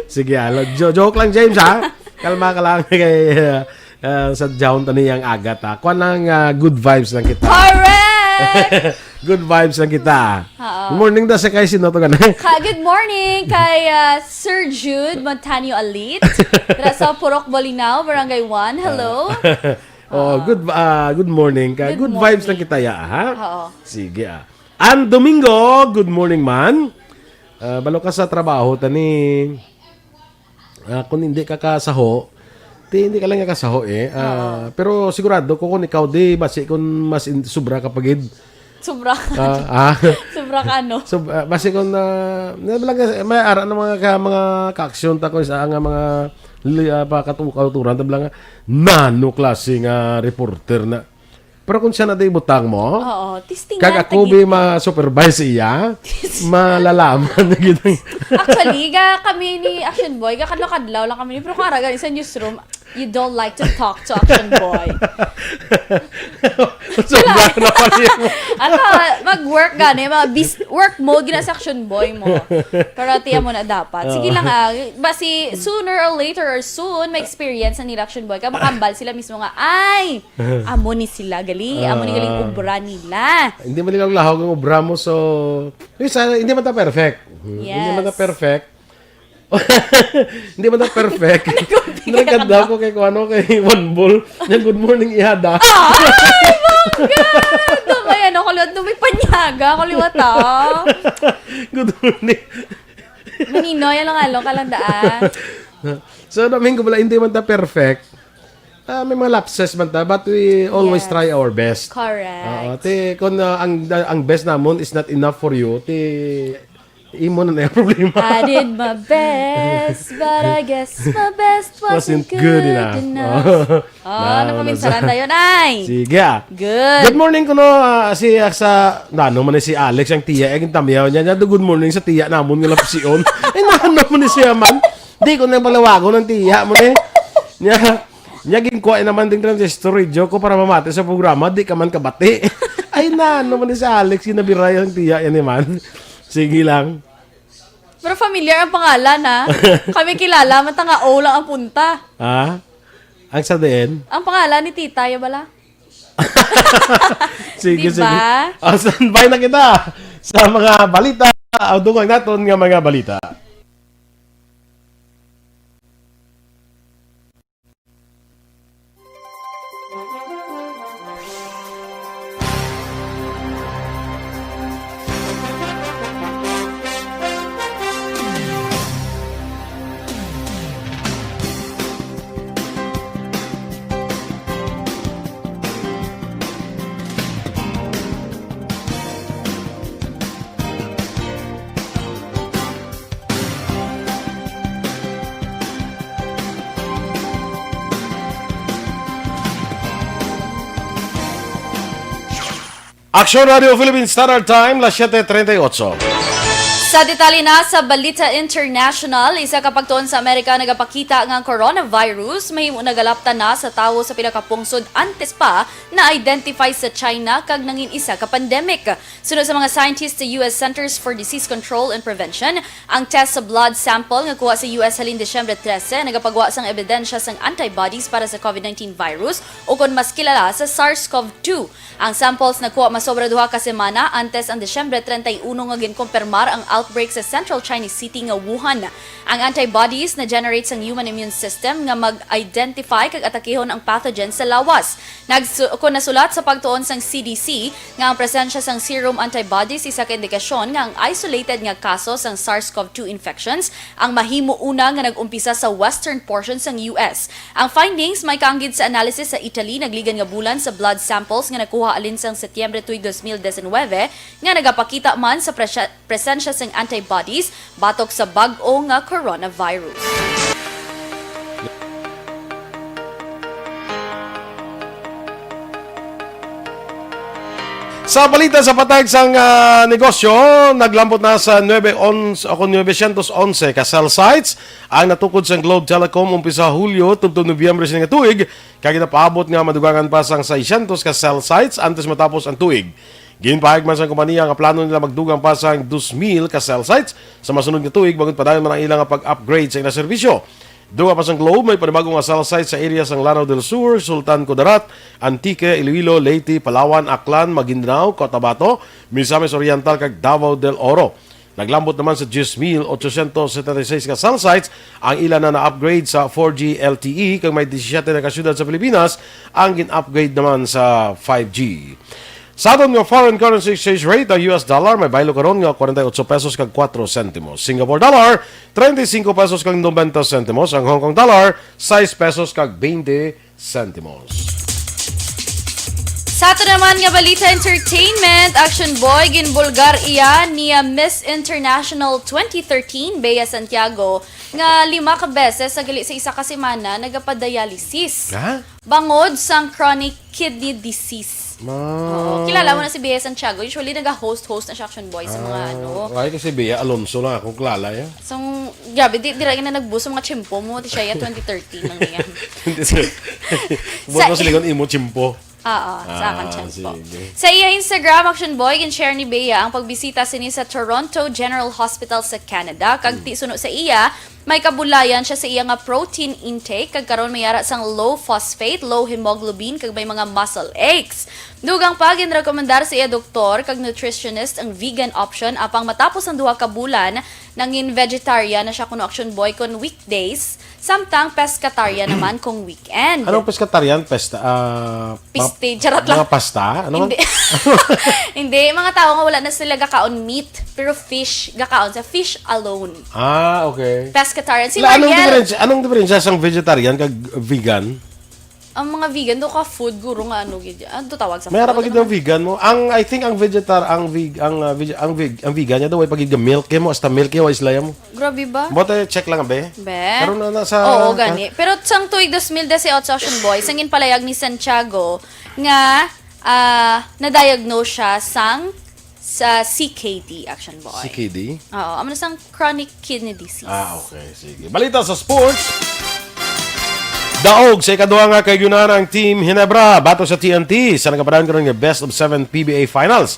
Sige, ah, jo- joke lang, James, ha? Kalma ka lang kay, uh, uh, sa John tani ang agat, ha? Kuan lang, ah, good vibes lang kita. Correct! Good vibes lang kita. Oo. Good morning da sa kay sino to ka na? Ka- good morning kay, ah, Sir Jude Montaño Alit. Dira sa Purok Bolinao, Barangay one. Hello. Oh, good, ah, good morning ka. Good Good vibes lang morning. kita, ya, ha? Oo. Sige, ah. An Domingo, good morning, man. Ah, balo ka sa trabaho, tani. Ah, kung hindi ka kasaho, ti hindi ka lang kasaho, eh. Ah, Oo. pero sigurado ko kung ikaw, di, basi kung mas in- sobra ka pagid. Sobra. Ah, ah. Sobra ka, ano? So, ah, basi kung na, na lang, may ara ng mga ka, mga kaaksyon ta ko sa nga mga li- ah, pa katu- kauturan, ta lang nga, nano klase nga reporter na. Pero kung siya na di butang mo, Oo, testingan kag ako ta bi gid. ma-supervise iya, malalaman na gid ang Actually, ga kami ni Action Boy, ga kadlaw-kadlaw lang kami ni, pero kung ara gani sa newsroom, you don't like to talk to Action Boy. Sobra na pala yung Ano, mag-work gani, mga bis- work mode gina sa Action Boy mo. Pero tiyan mo na dapat. Sige Oo. lang, ah, basi sooner or later or soon, may experience na nila Action Boy. Kaya makambal sila mismo nga, ay, amo ni sila gali, amo ni galing Ah. obra nila. Hindi man nila lahog ang obra mo, so, yung sana, hindi man ta perfect. Hindi man ta Yes. perfect. Hindi man ta perfect. Nagkampi ka Nagkadlaw na. ko kay kuano, kay One Ball. Yung good morning, ihada. Ay, bongga! Ito may ano, kaliwat na may panyaga, kaliwat, ah. Good morning. Maninoy, along-along ka lang daan. So, namin ko pala, hindi man ta perfect. Ah, may mga lapses man ta, but we always Yes. try our best. Correct. Oo, ti, kung, ah, ang, ang best namon is not enough for you, ti, imo na na yung problema. I did my best, but I guess my best wasn't Wasn't good good enough. enough. Oh, No, ano pa no, minsan sa- tayo, Nay? Sige, ah. Good. Good morning kuno, ah, si, ah, sa, nano man ni si Alex, ang tiya, ang tamiyaw niya, niya, good morning sa tiya namon nga lapsion. Ay, nano man ni siya man. Di ko nang palawagon ang tiya mo ni. Niya, niya, ginkuha naman ding transistor radio ko para mamati sa programa, di ka man kabati. Ay, nano man ni si Alex, ginabiray ang tiya, yan naman. Sige lang. Pero familiar ang pangalan, ha? Kami kilala, man ta nga O lang ang punta. Ha? Ang sa diin? Ang pangalan ni Tita, ya bala? Sige, Di sige. ba? Ah, standby na kita sa mga balita. Ah, dungag naton nga mga balita. Action Radio Philippine Standard Time, las siete treinta y ocho. Sa detalye na sa Balita International, isa ka pagtuon sa Amerika nagapakita nga ang coronavirus mahimo nagalaptan na sa tawo sa pila ka pungsod antes pa na-identify sa China kag nangin isa ka pandemic. Suno sa mga scientists sa U S Centers for Disease Control and Prevention, ang test sa blood sample nga kuha sa U S halin Disyembre trese nagapagwa sang ebidensya sang antibodies para sa COVID nineteen virus, o kon mas kilala sa SARS-CoV two. Ang samples nakuha masobra duha ka semana antes ang Disyembre treinta y uno nga ginkumpirmar ang outbreak sa central Chinese city nga Wuhan. Ang antibodies na-generate sang human immune system nga mag-identify kag atakihon ang pathogen sa lawas. Nagsu-, kon nasulat sa pagtuon sang C D C nga ang presensya sang serum antibodies isa ka indikasyon nga ang isolated nga kaso sang SARS-CoV two infections ang mahimo una nga nag-umpisa sa western portion sang U S. Ang findings may kaanggid sa analysis sa Italy nagligan nga bulan sa blood samples nga nakuha halin sang Setyembre tuig dos mil diecinuebe nga nagapakita man sa presya-, presensya sing antibodies batok sa bag-o nga coronavirus. Sa balita sa patag sang, ah, negosyo, naglambot na sa nuebe onse o kon nuebe syentos onse ka cell sites ang natukod sang Globe Telecom umpisa Hulyo tubtob Nobyembre sini nga tuig, kag ginapaabot nga madugangan pa sang seiscientos ka cell sites antes matapos ang tuig. Ginpahayag man sang kompanya nga plano nila magdugang pa sang dos mil ka cell sites sa masunod nga tuig, bangod padayon man ang ila nga pag-upgrade sa ila serbisyo. Dugang pa sang Globe, may panibago nga cell site sa area sang Lanao del Sur, Sultan Kudarat, Antique, Iloilo, Leyte, Palawan, Aklan, Maguindanao, Cotabato, Misamis Oriental, kag Davao del Oro. Naglambot naman sa diyes mil ochocientos setenta y seis ka cell sites ang ila na na-upgrade sa four G L T E, kag may disisiete na ka syudad sa Pilipinas ang gin-upgrade naman sa five G. Sa aton nga foreign currency exchange rate, ang U S dollar may baylo karon nga kwarenta y ocho pesos kag kuwatro sentimos. Singapore dollar, treinta y cinco pesos kag nobenta sentimos. Ang Hong Kong dollar, sais pesos kag beinte sentimos. Sa ato naman nga balita entertainment, Action Boy, ginbulgar iya niya Miss International twenty thirteen, Bea Santiago, nga lima ka beses sa gali sa isa ka semana nagapadialysis. Ha? Bangod sang chronic kidney disease. Ma- Oo, kilala mo na si Bea Santiago. Usually, naga-host-host na siya, Action Boy, sa mga Ah, ano. Why kasi Bea Alonso lang akong kilala, ya? So, grabe, di, di ra na nagbuso mga tiyempo mo. Ti siya, ya, twenty thirteen lang niya. Hindi, sir. Sa Buwan mo silingon imo tiyempo. Oo, sa Ah, akin tiyempo. Sige. Sa iya Instagram, Action Boy, gin-share ni Bea ang pagbisita sini sa Toronto General Hospital sa Canada. Kag Hmm. ti suno sa iya, may kabulayan siya sa iya nga protein intake, kag karon may ara sang low phosphate, low hemoglobin, kag may mga muscle aches. Dugang pa, ginrekomendar sa iya doktor kag nutritionist ang vegan option, apang matapos ang duha ka bulan, nangin vegetarian na siya kuno, Action Boy, kon weekdays, samtang pescatarian naman kung weekend. Anong pescatarian? Pesta, ah, Piste, pa-, charot lang. Mga pasta? Ano man? Hindi. Hindi, mga tao nga wala na sila gakaon meat, pero fish, gakaon sa fish alone. Ah, okay. Pescatarian. Si La, anong Mariel diferensya, anong diferensya sang vegetarian kag vegan? Ang mga vegan, do ka food guro nga ano, gid. Ano to tawag sa May harap food? Ano gid ang man? Vegan mo. Ang, I think ang vegetar-, ang veg-, ang, ah, veg-, ang veg-, ang vegan niya daw, ay pag milk mo, hasta milk mo, isla mo. Grabe ba? Bote, check lang, be. Be? Pero na, nasa Oo, gani. Pero sang tuig dos mil dieciocho, Action Boy, sang ginpalayag ni Santiago nga, ah, na-diagnose siya sang sa C K D, Action Boy. C K D? Oo, amo na sang chronic kidney disease. Ah, okay. Sige. Balita sa sports. Daog sa ikaduha nga kaayunan ang Team Ginebra batok sa T N T sa nagapadayon karon nga best of seven P B A Finals.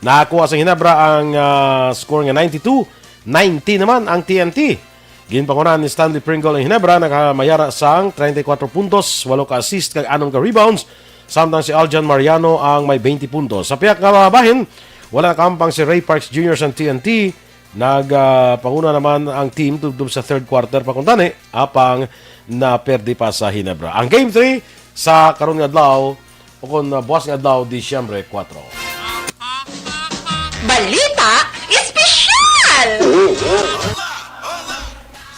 Nakakuha sa Ginebra ang, ah, score nga ninety-two ninety naman ang T N T. Ginpangunahan ni Stanley Pringle ang Ginebra, nakamayara sang treinta y cuatro puntos, walo ka assist kag anom ka rebounds, samtang si Aljan Mariano ang may twenty puntos. Sa pihak nga bahin, wala nakahampang si Ray Parks Junior sang T N T. Nag, ah, panguna naman ang team tubtob sa third quarter pa kuntani, apang naperde pa sa Ginebra. Ang game three sa karon nga adlaw, o kon, ah, buwas nga adlaw, Disyembre kuwatro. Balita Espesyal!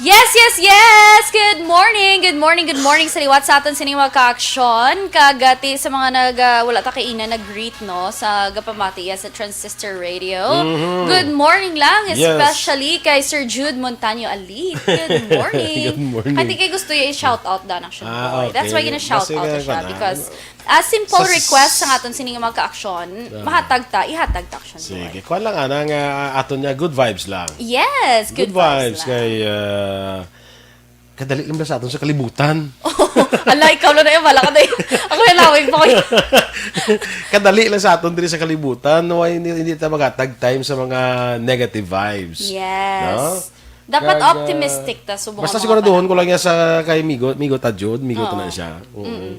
Yes, yes, yes! Good morning, good morning, good morning sa liwat sa aton sini mga ka-aksyon. Kag, ah, ti sa mga nag, ah, wala ta kaina nag-greet, no, sa gapamati ya sa Transistor Radio. Mhm. Good morning lang, Yes. especially kay Sir Jude Montaño Alit. Good morning. Good morning. Kati kay gusto ya i-shout out dan, Action Ah, Boy. That's okay. why gina-shout Basta out ka siya, kana. because A simple Sa s- request sa aton sini nga mga ka-aksyon, Ah. mahatag ta, ihatag ta, Action Boy. Sige, kuha lang, ana, nga aton niya, good vibes lang. Yes, good Good vibes vibes lang. kay, ah, kadali lang ba sa aton sa kalibutan? Ala, ikaw lang na yung wala ka na. Ako yung lawig pa ko. Kadali lang sa aton diri sa kalibutan. No, hindi, hindi ta magatag time sa mga negative vibes. Yes. No? Dapat Kag, ah, optimistic ta subong basta ang mga siguraduhon ko panahon. lang niya sa kay Migo, Migo ta jud, Migo ta Oo. na siya. Oo. Mm-mm.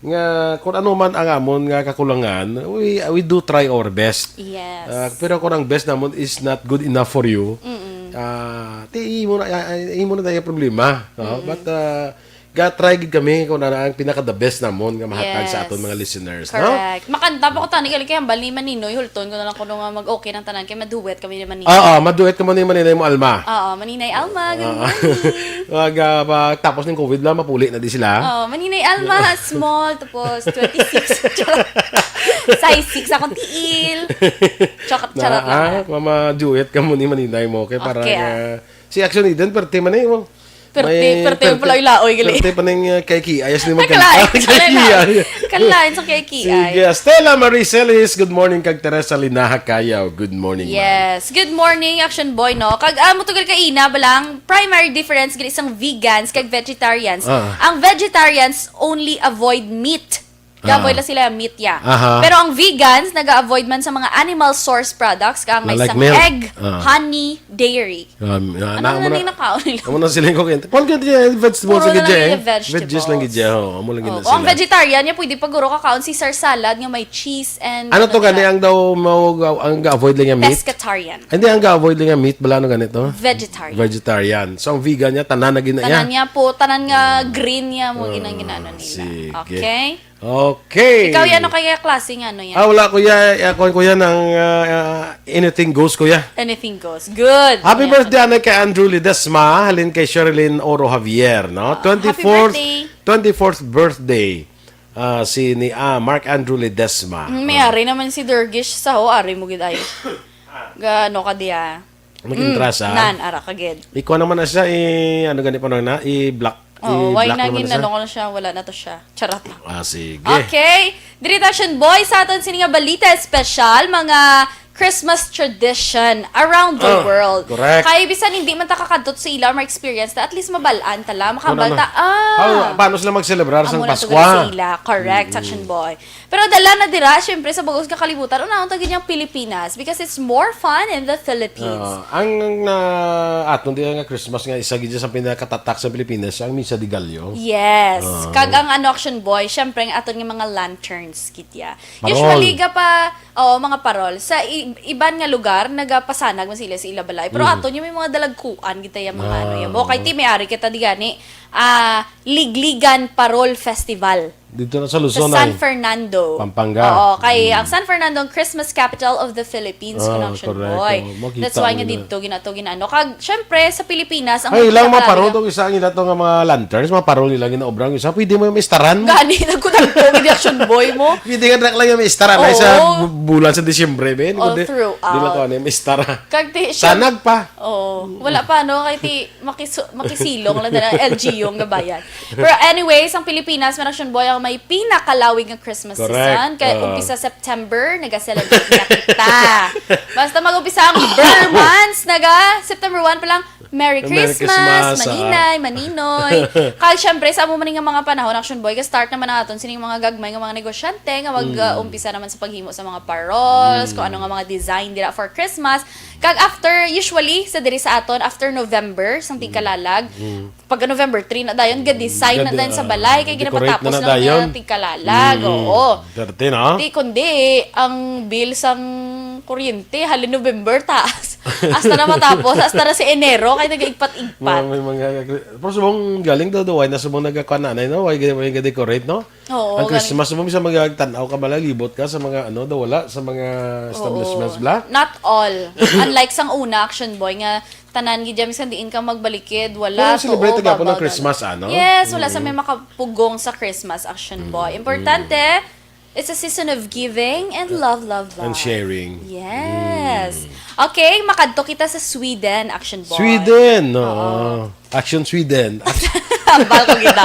Nga kung ano man ang amon nga kakulangan, we, we do try our best. Yes. Ah, pero kung ang best namon is not good enough for you, Mm-mm. ah, ti imo na, ah, imo na tayo problema, no? Mm-mm. But, ah, ga-try gid kami kung ano ang pinaka the best namon nga mahatag sa Yes. aton mga listeners, no? Correct. Makanta pa ko tani gali kay hambal ni Maninoy, hulton ko na lang kuno nga mag-okay ng tanan kay maduet kami ni Maninoy. Oo, maduet ka mo ni Maninoy mo, Alma. Oo, Maninay Alma, good Oo. morning. Wag, ah, pag tapos ng covid lang, mapuli na di sila. Oo, Maninay Alma, small, tapos twenty-six. Charot. Size six akong tiil. Charot, charot Na, lang. ah, mama duet ka mo ni Maninay mo, kay para Okay, nga, ah. si Action Eden, perte man eh, mo. Perte, May perte yung perte, palaoy-laoy, gali. perte pa ning, uh, kay Kiay, as ni Kalain, magkanta. Kay kalain, Kiay. kalain sa kay Kiay. Sige, Stella Marie Celis, good morning, kag Teresa Linaha Kayaw, good morning, ma'am. Yes. Good morning, Action Boy, no? Kag, ah, mutugal ka ina, balang primary difference gid isang vegans kag vegetarians. Ah. Ang vegetarians only avoid meat. Ga-avoid Ah. lang sila meat, ya. Aha. Pero ang vegans, naga-avoid man sa mga animal source products, kang may Like isang milk. egg, Ah. honey, dairy. Um, ah, Ano na na mo na na, yung nakaon nila? amo na sila ko kaya. Kuwan ka diya, vegetables Puro lang na lang gid, yung eh. vegetables. Veggies lang gid, oh. Amo lang gid Oh, na kung ang sila. vegetarian niya, pwede pa guro kakaon Caesar salad nga may cheese and Ano ano to gani nila. ang daw mao, ang ga-avoid lang nga meat? Pescatarian. Hindi, ang ga-avoid lang nga meat, bala ano ganito? Vegetarian. Vegetarian. So, ang vegan niya, tanan na gina Tanan niya po, tanan nga Ah. green niya mo Ah, ginang ginano nila. sige. Okay? Okay. Ikaw yan, ano kaya klase nga ano yan? Ah, wala, kuya. Eh, ako, kuya, ng, ah, ah, anything goes, kuya. Anything goes. Good. Happy Yan. birthday, ano, kay Andrew Ledesma, halin kay Sherilyn Oro Javier, no? Ah, happy Twenty-fourth, birthday. twenty-fourth birthday, ah, si ni, ah, Mark Andrew Ledesma. Mm, may Ah. ari naman si Durgish sa ho, ari mo gid ay. Ga, ano ka diya? Mag-intra Mm, sa nan, ara ka gid. Ikaw naman na siya, i-, ano gani pa na, i-block, Oo, why i-block na naman gin-, na siya. ano ko na siya, wala na to siya. Charot lang. Ah, sige. Okay. Diri ta, Action Boy, sa aton sini nga balita espesyal, mga Christmas tradition around the Ah, world. correct. Kay bisan hindi man ta kakadto sa ila or ma-experience ta, at least mabal-an ta lang, makahambal Una ta, ma-, ah, how, paano sila magselebrar sa amo na to Paskwa? Sa ila. Correct, Mm. Action Boy. Pero dala na dira, syempre, sa bag-os nga kalibutan, unahon ta gid ang Pilipinas because it's more fun in the Philippines. Ah, ang, ang na, aton di nga Christmas nga isa gid sa pinakatatak sa Pilipinas, ang Misa de Gallo. Yes. Ah. Kag ang ano, Action Boy, syempre, ang aton nga mga lanterns, gid ya. Parol. Usually, ga pa, oo, mga parol. Sa i-, iban nga lugar, nagapasanag man sila sa ila balay. Pero Mhm. aton yung may mga dalagkuan, gid ya, mga Ah. ano, yan. Mo, kay ti, may ari kita di gani, ah, Ligligan Parol Festival. Dito na sa Sa Luzon San ay Fernando. Pampanga. Oo, kay Mm. ang San Fernando ang Christmas capital of the Philippines, Ah, kuno, Action correct. Boy. Oh, makita That's why mo nga na. dito, ginato, ginano. Kag, syempre, sa Pilipinas, ang Ay, ilang mga nagkakalabi parol nga tong isa, ang ila to nga mga lanterns, mga parol nila ginaobrang isa, pwede mo yung istaran. Gani, nagkutang ko, gini Action Boy mo. Pwede nga lang yung istaran, ay sa Oo. bu-, bulan sa Disyembre, ben. All Kundi, throughout. di lang ko ano yung istara. Kag ti, syem-, Sanag pa. Oo. Wala pa, no? Kay ti, makisu-, makisilong lang na L G U nga bayan. Pero anyways, ang Pilipinas, man, Action Boy, ang may pinakalawig nga Christmas Correct. season. Kay Oo. umpisa September, nag-celebrate na kita. Basta mag-umpisa ang Ber months, naga, September one pa lang, Merry Merry Christmas, Christmas, ah. Maninay, Maninoy. Kag syempre, sa amo man nga mga panahon, Action Boy, ga-start naman ang aton sining mga gagmay nga mga negosyante nga mag, Mm. uh, umpisa naman sa paghimo sa mga parols, Mm. kung ano nga mga design dira for Christmas. Kag after, usually, sa diri sa aton, after November, sang Mm. tigkalalag, Mm. pagka November three na dayon, ga-design na Gad-, dayon sa ah, balay, kay decorate ginapatapos na na lang dayon. niya tigkalalag, Mm. oo. Perte, no? Di, kundi, ang bill sang kuryente, halin November, taas. Hasta na matapos, hasta na si Enero, kay nag-igpat-igpat. Mga, may mga, pero subong galing daw, daw, why na subong nagkakuan na, no? Why, why ga-decorate, no? Oo, Ang galing. Christmas, subong, sa mga tan-aw ka, malagibot ka sa mga, ano, daw, wala, sa mga Oo. establishments, bla? Not all. Unlike sang una, Action Boy, nga tanan gid dyan, bisan diin ka magbalikid, wala Pero to celebrate over gapon ang bubble Christmas, gala. ano? Yes, wala sa Mm. may makapugong sa Christmas, Action Mm, Boy. mm. Importante, it's a season of giving and love, love, love. And sharing. Yes. Mm. Okay, makadto kita sa Sweden, Action Boy. Sweden, Oo. oo. Action Sweden. Hambal ko kita.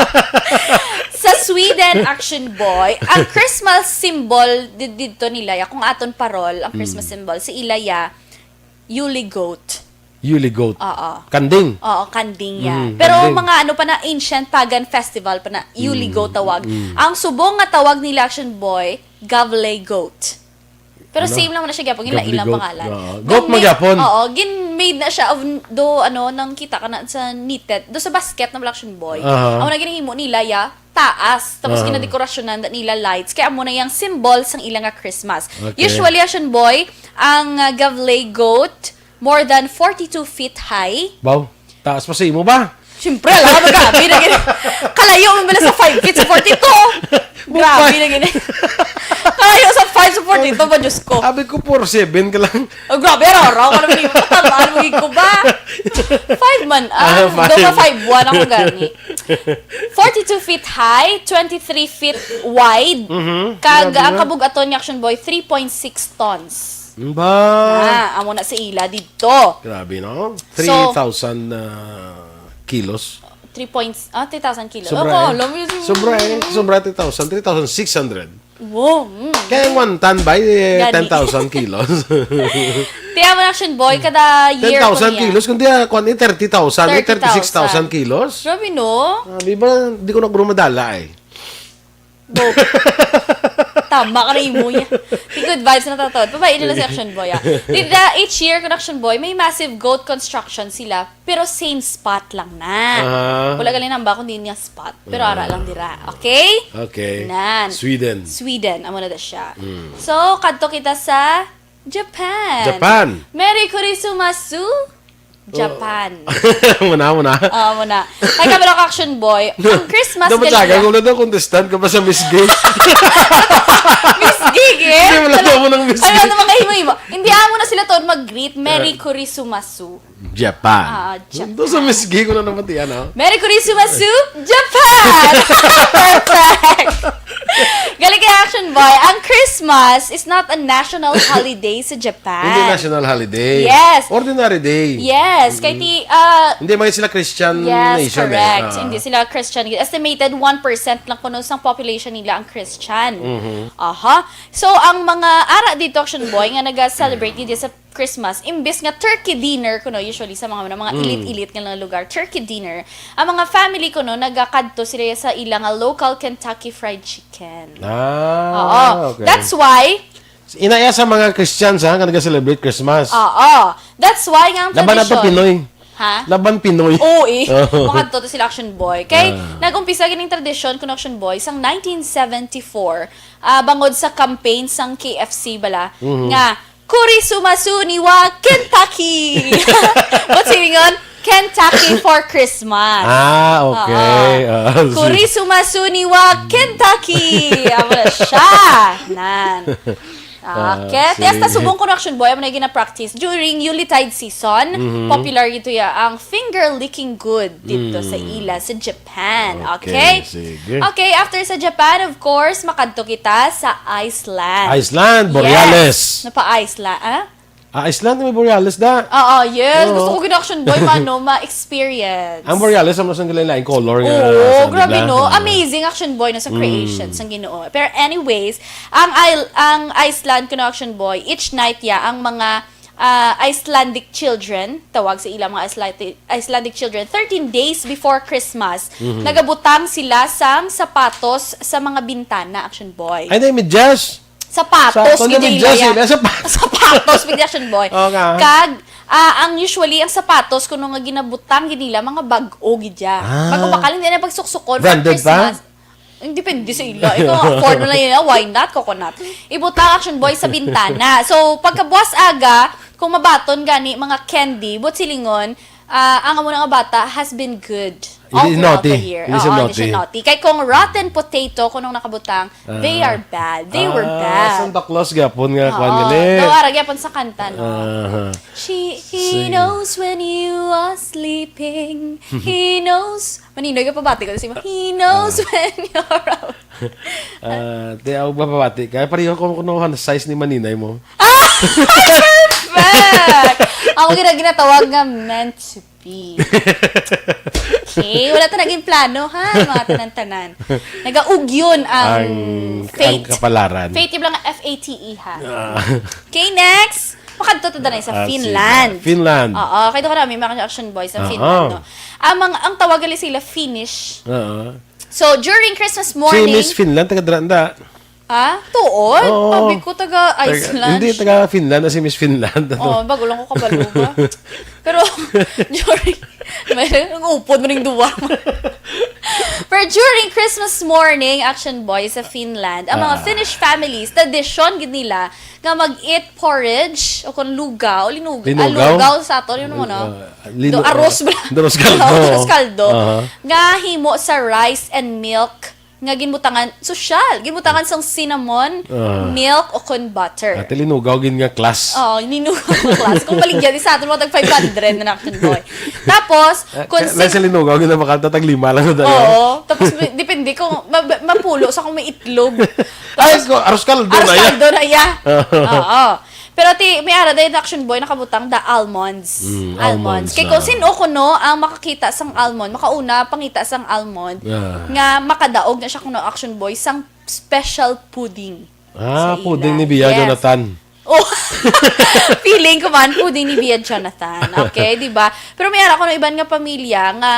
Sa Sweden, Action Boy, ang Christmas symbol di-, didto nila ya, kung aton parol, ang Christmas symbol, si ila ya, Yule goat. Yule goat. Oo. Kanding. Oo, kanding ya. Mm, Pero kanding. mga ano pa na, ancient pagan festival pa na, Yule goat tawag. Ang subong nga tawag nila, Action Boy, Gavle goat. Pero Ano? same lang na siya gyapon, Gavle ila-ilang goat. pangalan. Oo. Goat Gin-, man gyapon. Oo, gin-made na siya of do ano nang kita ka na sa knitted, do sa basket na Action Boy. Aha. Ang na ginahimo nila ya taas, tapos Aha. ginadekorasyonan na nila lights. Kaya amo na yung symbol sang ila nga Christmas. Okay. Usually, Action Boy, ang uh, Gavle goat, more than forty-two feet high. Wow. Taas pa sa imo ba? Siyempre, alam mo, grabe na gini. Kalayo mo bala sa five feet sa forty-two. Grabe na gini. Kalayo sa five sa forty-two ba, Diyos ko. Abi ko, four seven ka lang. Oh, grabe, araw-araw ka naman yung mataba, ano, magiging ko ba? Five man, ah, Ah, five. Daw ka five one ako gani. Forty-two feet high, twenty-three feet wide. Mhm. Kag Grabe ang na. kabug-aton ni Action Boy, three point six tons. Ba? Ah, amo na sa ila dito. Grabe, no? So, three thousand, ah, kilos. Three points, ah, three thousand kilos. Sobra, Oh, eh. alam mo yun. Sobra, eh. Sobra, three thousand, three thousand six hundred. Wow, mm. Kaya yung one ton ba, eh, Gani. ten thousand kilos. Tiyan mo na, Action Boy, kada year ten thousand ko niya. kilos, kundi, ah, kwan, eh, thirty thousand, eh, Thirty thousand. thirty-six thousand kilos. Grabe, no? Ah, di ba, di ko na guro madala, eh. Bo. Tama ka na imo niya. Di good vibes na tatawad. Pabay, ila si Action Boy, ah. Di da, each year, kung Action Boy, may massive goat construction sila, pero same spot lang na. Aha. Wala galing nang ba kung di niya spot, pero ara lang dira. Okay? Okay. Nan. Sweden. Sweden, amo na da siya. Mm. So, kadto kita sa Japan. Japan. Merry Kurisumasu, Japan. Muna, muna. Oo, muna. Kay Kabalok Action Boy, ang Christmas Dapat galing saga lang. ko na daw, contestant ka ba sa Miss Gay? Miss Gig, eh. Hindi, wala Ano, daw mo ng Miss ano Gig. na mga himo-himo? Hindi, amo na sila taon mag-greet. Merry Eh. Kurisumasu. Japan. Ah, Japan. Doon sa Miss Gay ko na naman tiyan, ha? Merry Kurisumasu, Japan! Perfect! Galing kay Action Boy, ang Christmas is not a national holiday sa Japan. Hindi national holiday. Yes. Ordinary day. Yes, kay ti, ah, Hindi man sila Christian Yes, nation, correct. eh. Ah. Hindi sila Christian. Estimated one percent lang kuno sang population nila ang Christian. Mhm. Aha. So, ang mga ara dito, Action Boy, nga naga-celebrate dito sa Christmas, imbes nga turkey dinner kuno, usually sa mga, mga Mm. elite-elite nga mga lugar, turkey dinner, ang mga family kuno nagakadto sila sa ila nga local Kentucky Fried Chicken. Ah, Oo. okay. That's why Inaya sa mga Christians, ha, nga nag-celebrate Christmas. Oo. That's why nga ang Laban na to tradisyon Pinoy. Ha? Laban Pinoy. Oo, eh. Oo. Makadto to sila, Action Boy. Kay, Ah. nag-umpisa gining tradisyon kuno, Action Boy, sang nineteen seventy-four, ah, bangod sa campaign sang K F C bala, Mhm. nga, "Kurisumasu ni wa Kentucky." But silingon, "Kentucky for Christmas." Ah, okay. Oo. Ah, si Kurisumasu ni wa Kentucky. Amo na siya. Nan. Ah, Okay. Tias ta sige. Subong kuno, Action Boy, amo na gina-practice during Yuletide season. Mhm. Popular ito ya ang finger licking good dito sa Mm. ila sa Japan. Okay, Okay? sige. Okay, after sa Japan, of course, makadto kita sa Iceland. Iceland, Yes. Boreales. Napa Iceland, ah? Ah, Iceland, may Boreales da. Oo, yes. Oo. Gusto ko gina, Action Boy, mano, ma-experience. Ang Boreales, ang mas ang lain-lain color nga Oo, sa grabe, nila. no? Oo. Amazing, Action Boy, no, sa Mm. creation, sa Ginoo. Pero anyways, ang Isl-, ang Iceland, kuno, Action Boy, each night, ya, ang mga, ah, Icelandic children, tawag sa ilang mga Icelandic, Icelandic children, thirteen days before Christmas, Mhm. nagabutang sila sang sapatos sa mga bintana, Action Boy. Ay, na, medyas. Sapatos, Sa, gid sa nila medyas, ya. eh, sapatos. Sapatos, bigla siya, boy. Oo nga. Kag, ah, ang usually, ang sapatos, kuno nga ginabutang gid nila, mga bag-o gid ya. Ah. Bag-o bakal, hindi na pagsuksukon for Branded pa? Christmas. Ang depende sa ila. Ikaw, afford mo na yun, ah, why not? Coconut. Ibutang, Action Boy, sa bintana. So, pagkabuas aga, kung mabaton gani, mga candy, but silingon, ah, ang amo na nga bata has been good all Hindi throughout naughty. the year. Hindi siya Oo, hindi siya naughty. naughty. Kay kung rotten potato, kung nung nakabutang, they Ah. are bad. They were Ah, bad. Santa Claus gyapon nga, Oo. kwan gali. No, ara gyapon sa kanta, no? Aha. She, he Si- knows when you are sleeping. He knows. Maninoy ka pabati ko. Si, he knows Ah. when you're out. Ah, di ako mapabati. Kaya pareho ko kuno ang size ni Maninay mo. Ah! Perfect! Ako gina-, ginatawag nga meant to be. Eh, wala ta naging plano, ha, mga tanan-tanan. Nagaugyon ang Ang, fate. ang kapalaran. Fate, yung lang F A T E, ha? Ah. Okay, next. Makadto ta na sa Ah, Finland. sige. Finland. Oo, kaya doon kami, mga action boys, sa Ah, Finland, ah. no? Ang, mga, ang tawag nila sila Finnish. Oo. So, during Christmas Si morning, Miss Finland, taga dira, nda? Ha? Tuod? Oo. Sabi ko, taga Taga, Iceland hindi, siya. taga Finland na si Miss Finland. Ano? Oh, bago lang ko kabalo ba? Pero, during, may, ang upod mo ning duwa. Pero during Christmas morning, action boy, sa Finland, ang mga Ah. Finnish families, tradisyon gid nila nga mag-eat porridge o kung lugaw, linugaw, ah, Linugaw? lugaw sa ato, yun mo, no? Ah, linu-, Do, arroz ah, ba? arroz caldo. Arroz caldo. Aha. Nga himo sa rice and milk nga ginbutangan, sosyal, ginbutangan sang cinnamon, Ah. milk, o kon butter. Ate, linugaw gid nga class. Oo, linugaw nga class. Kung baligyan, isa ato mga tag five hundred na action boy. Tapos, Ah, kung ka-, sin- nasa linugaw gid na makanta, tag lima lang na tayo. Oo. Tapos, may, depende kung ma-, ma-, mapulo sa kung may itlog. Ay, Tapos, ko, arroz caldo na arroz yan. caldo na, yeah. Oo. Oo. Pero ti, may ara dayon action boy nakabutang the almonds. Mm, Almonds. almonds, Kay kung ah. sino kuno ang makakita sang almond, makauna pangita sang almond, Ah. nga makadaog na siya kuno action boy sang special pudding Ah, sa pudding ila. ni Bia Yes. Jonathan. Oh, feeling ko man, pudding ni Bia Jonathan. Okay, di ba? Pero may ara kuno iban nga pamilya nga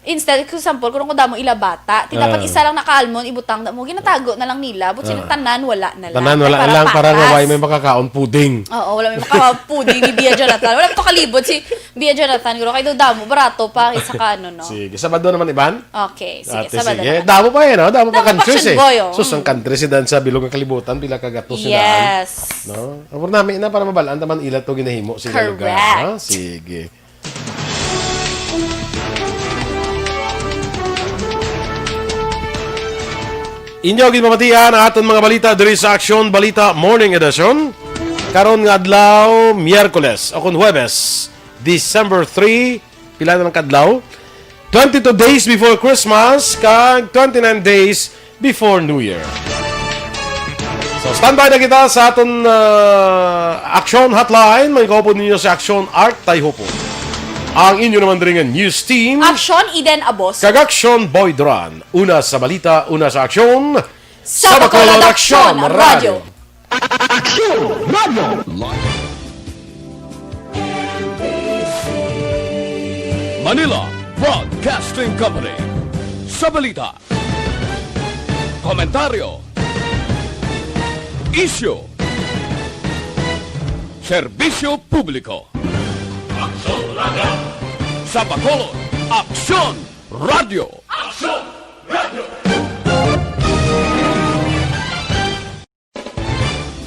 Instead, for example, kung damo ila bata, ti dapat Ah. isa lang naka-almond, ibutang na mo, ginatago na lang nila, but sila Ah. tanan, wala na lang. Tanan, wala Kay na lang, para para nga patas. way may makakaon pudding. Oo, wala may makakaon pudding ni Bia Jonathan. Wala ko kalibot si Bia Jonathan, guro, kay daw damo, barato pa, isa ka ano, no? Sige, Sabado naman, Iban? Okay, sige, Ate, Sabado sige. naman. Damo pa eh, no? Damo pa Damo pa countries action eh. boy, oh. Sus, ang Mm. country si Dan sa bilog nga kalibutan, pila ka gatos sila, Yes. no? Ang nami na para mabalaan taman ila to ginahimo sila Correct. lugar, ha? Sige. Inyo ginpamatian ang aton mga balita diri sa Aksyon Balita Morning Edition. Karon nga adlaw, Miyerkules o kun Huwebes, December three, pila na lang kadlaw? Twenty-two days before Christmas kag twenty-nine days before New Year. So, standby na kita sa aton, ah, Aksyon Hotline. May kaupod ninyo si Aksyon Art Tayhopo. Ang inyo naman diri nga news team. Aksyon Eden Abos. Kag Aksyon Boy Duran. Una sa balita, una sa aksyon. Sa Bacolod, Aksyon Radio. Aksyon Radio. Manila Broadcasting Company. Sa balita, komentaryo, isyu, serbisyo publiko. Aksyon Radio. Sa Bacolod, Aksyon Radio. Aksyon Radio.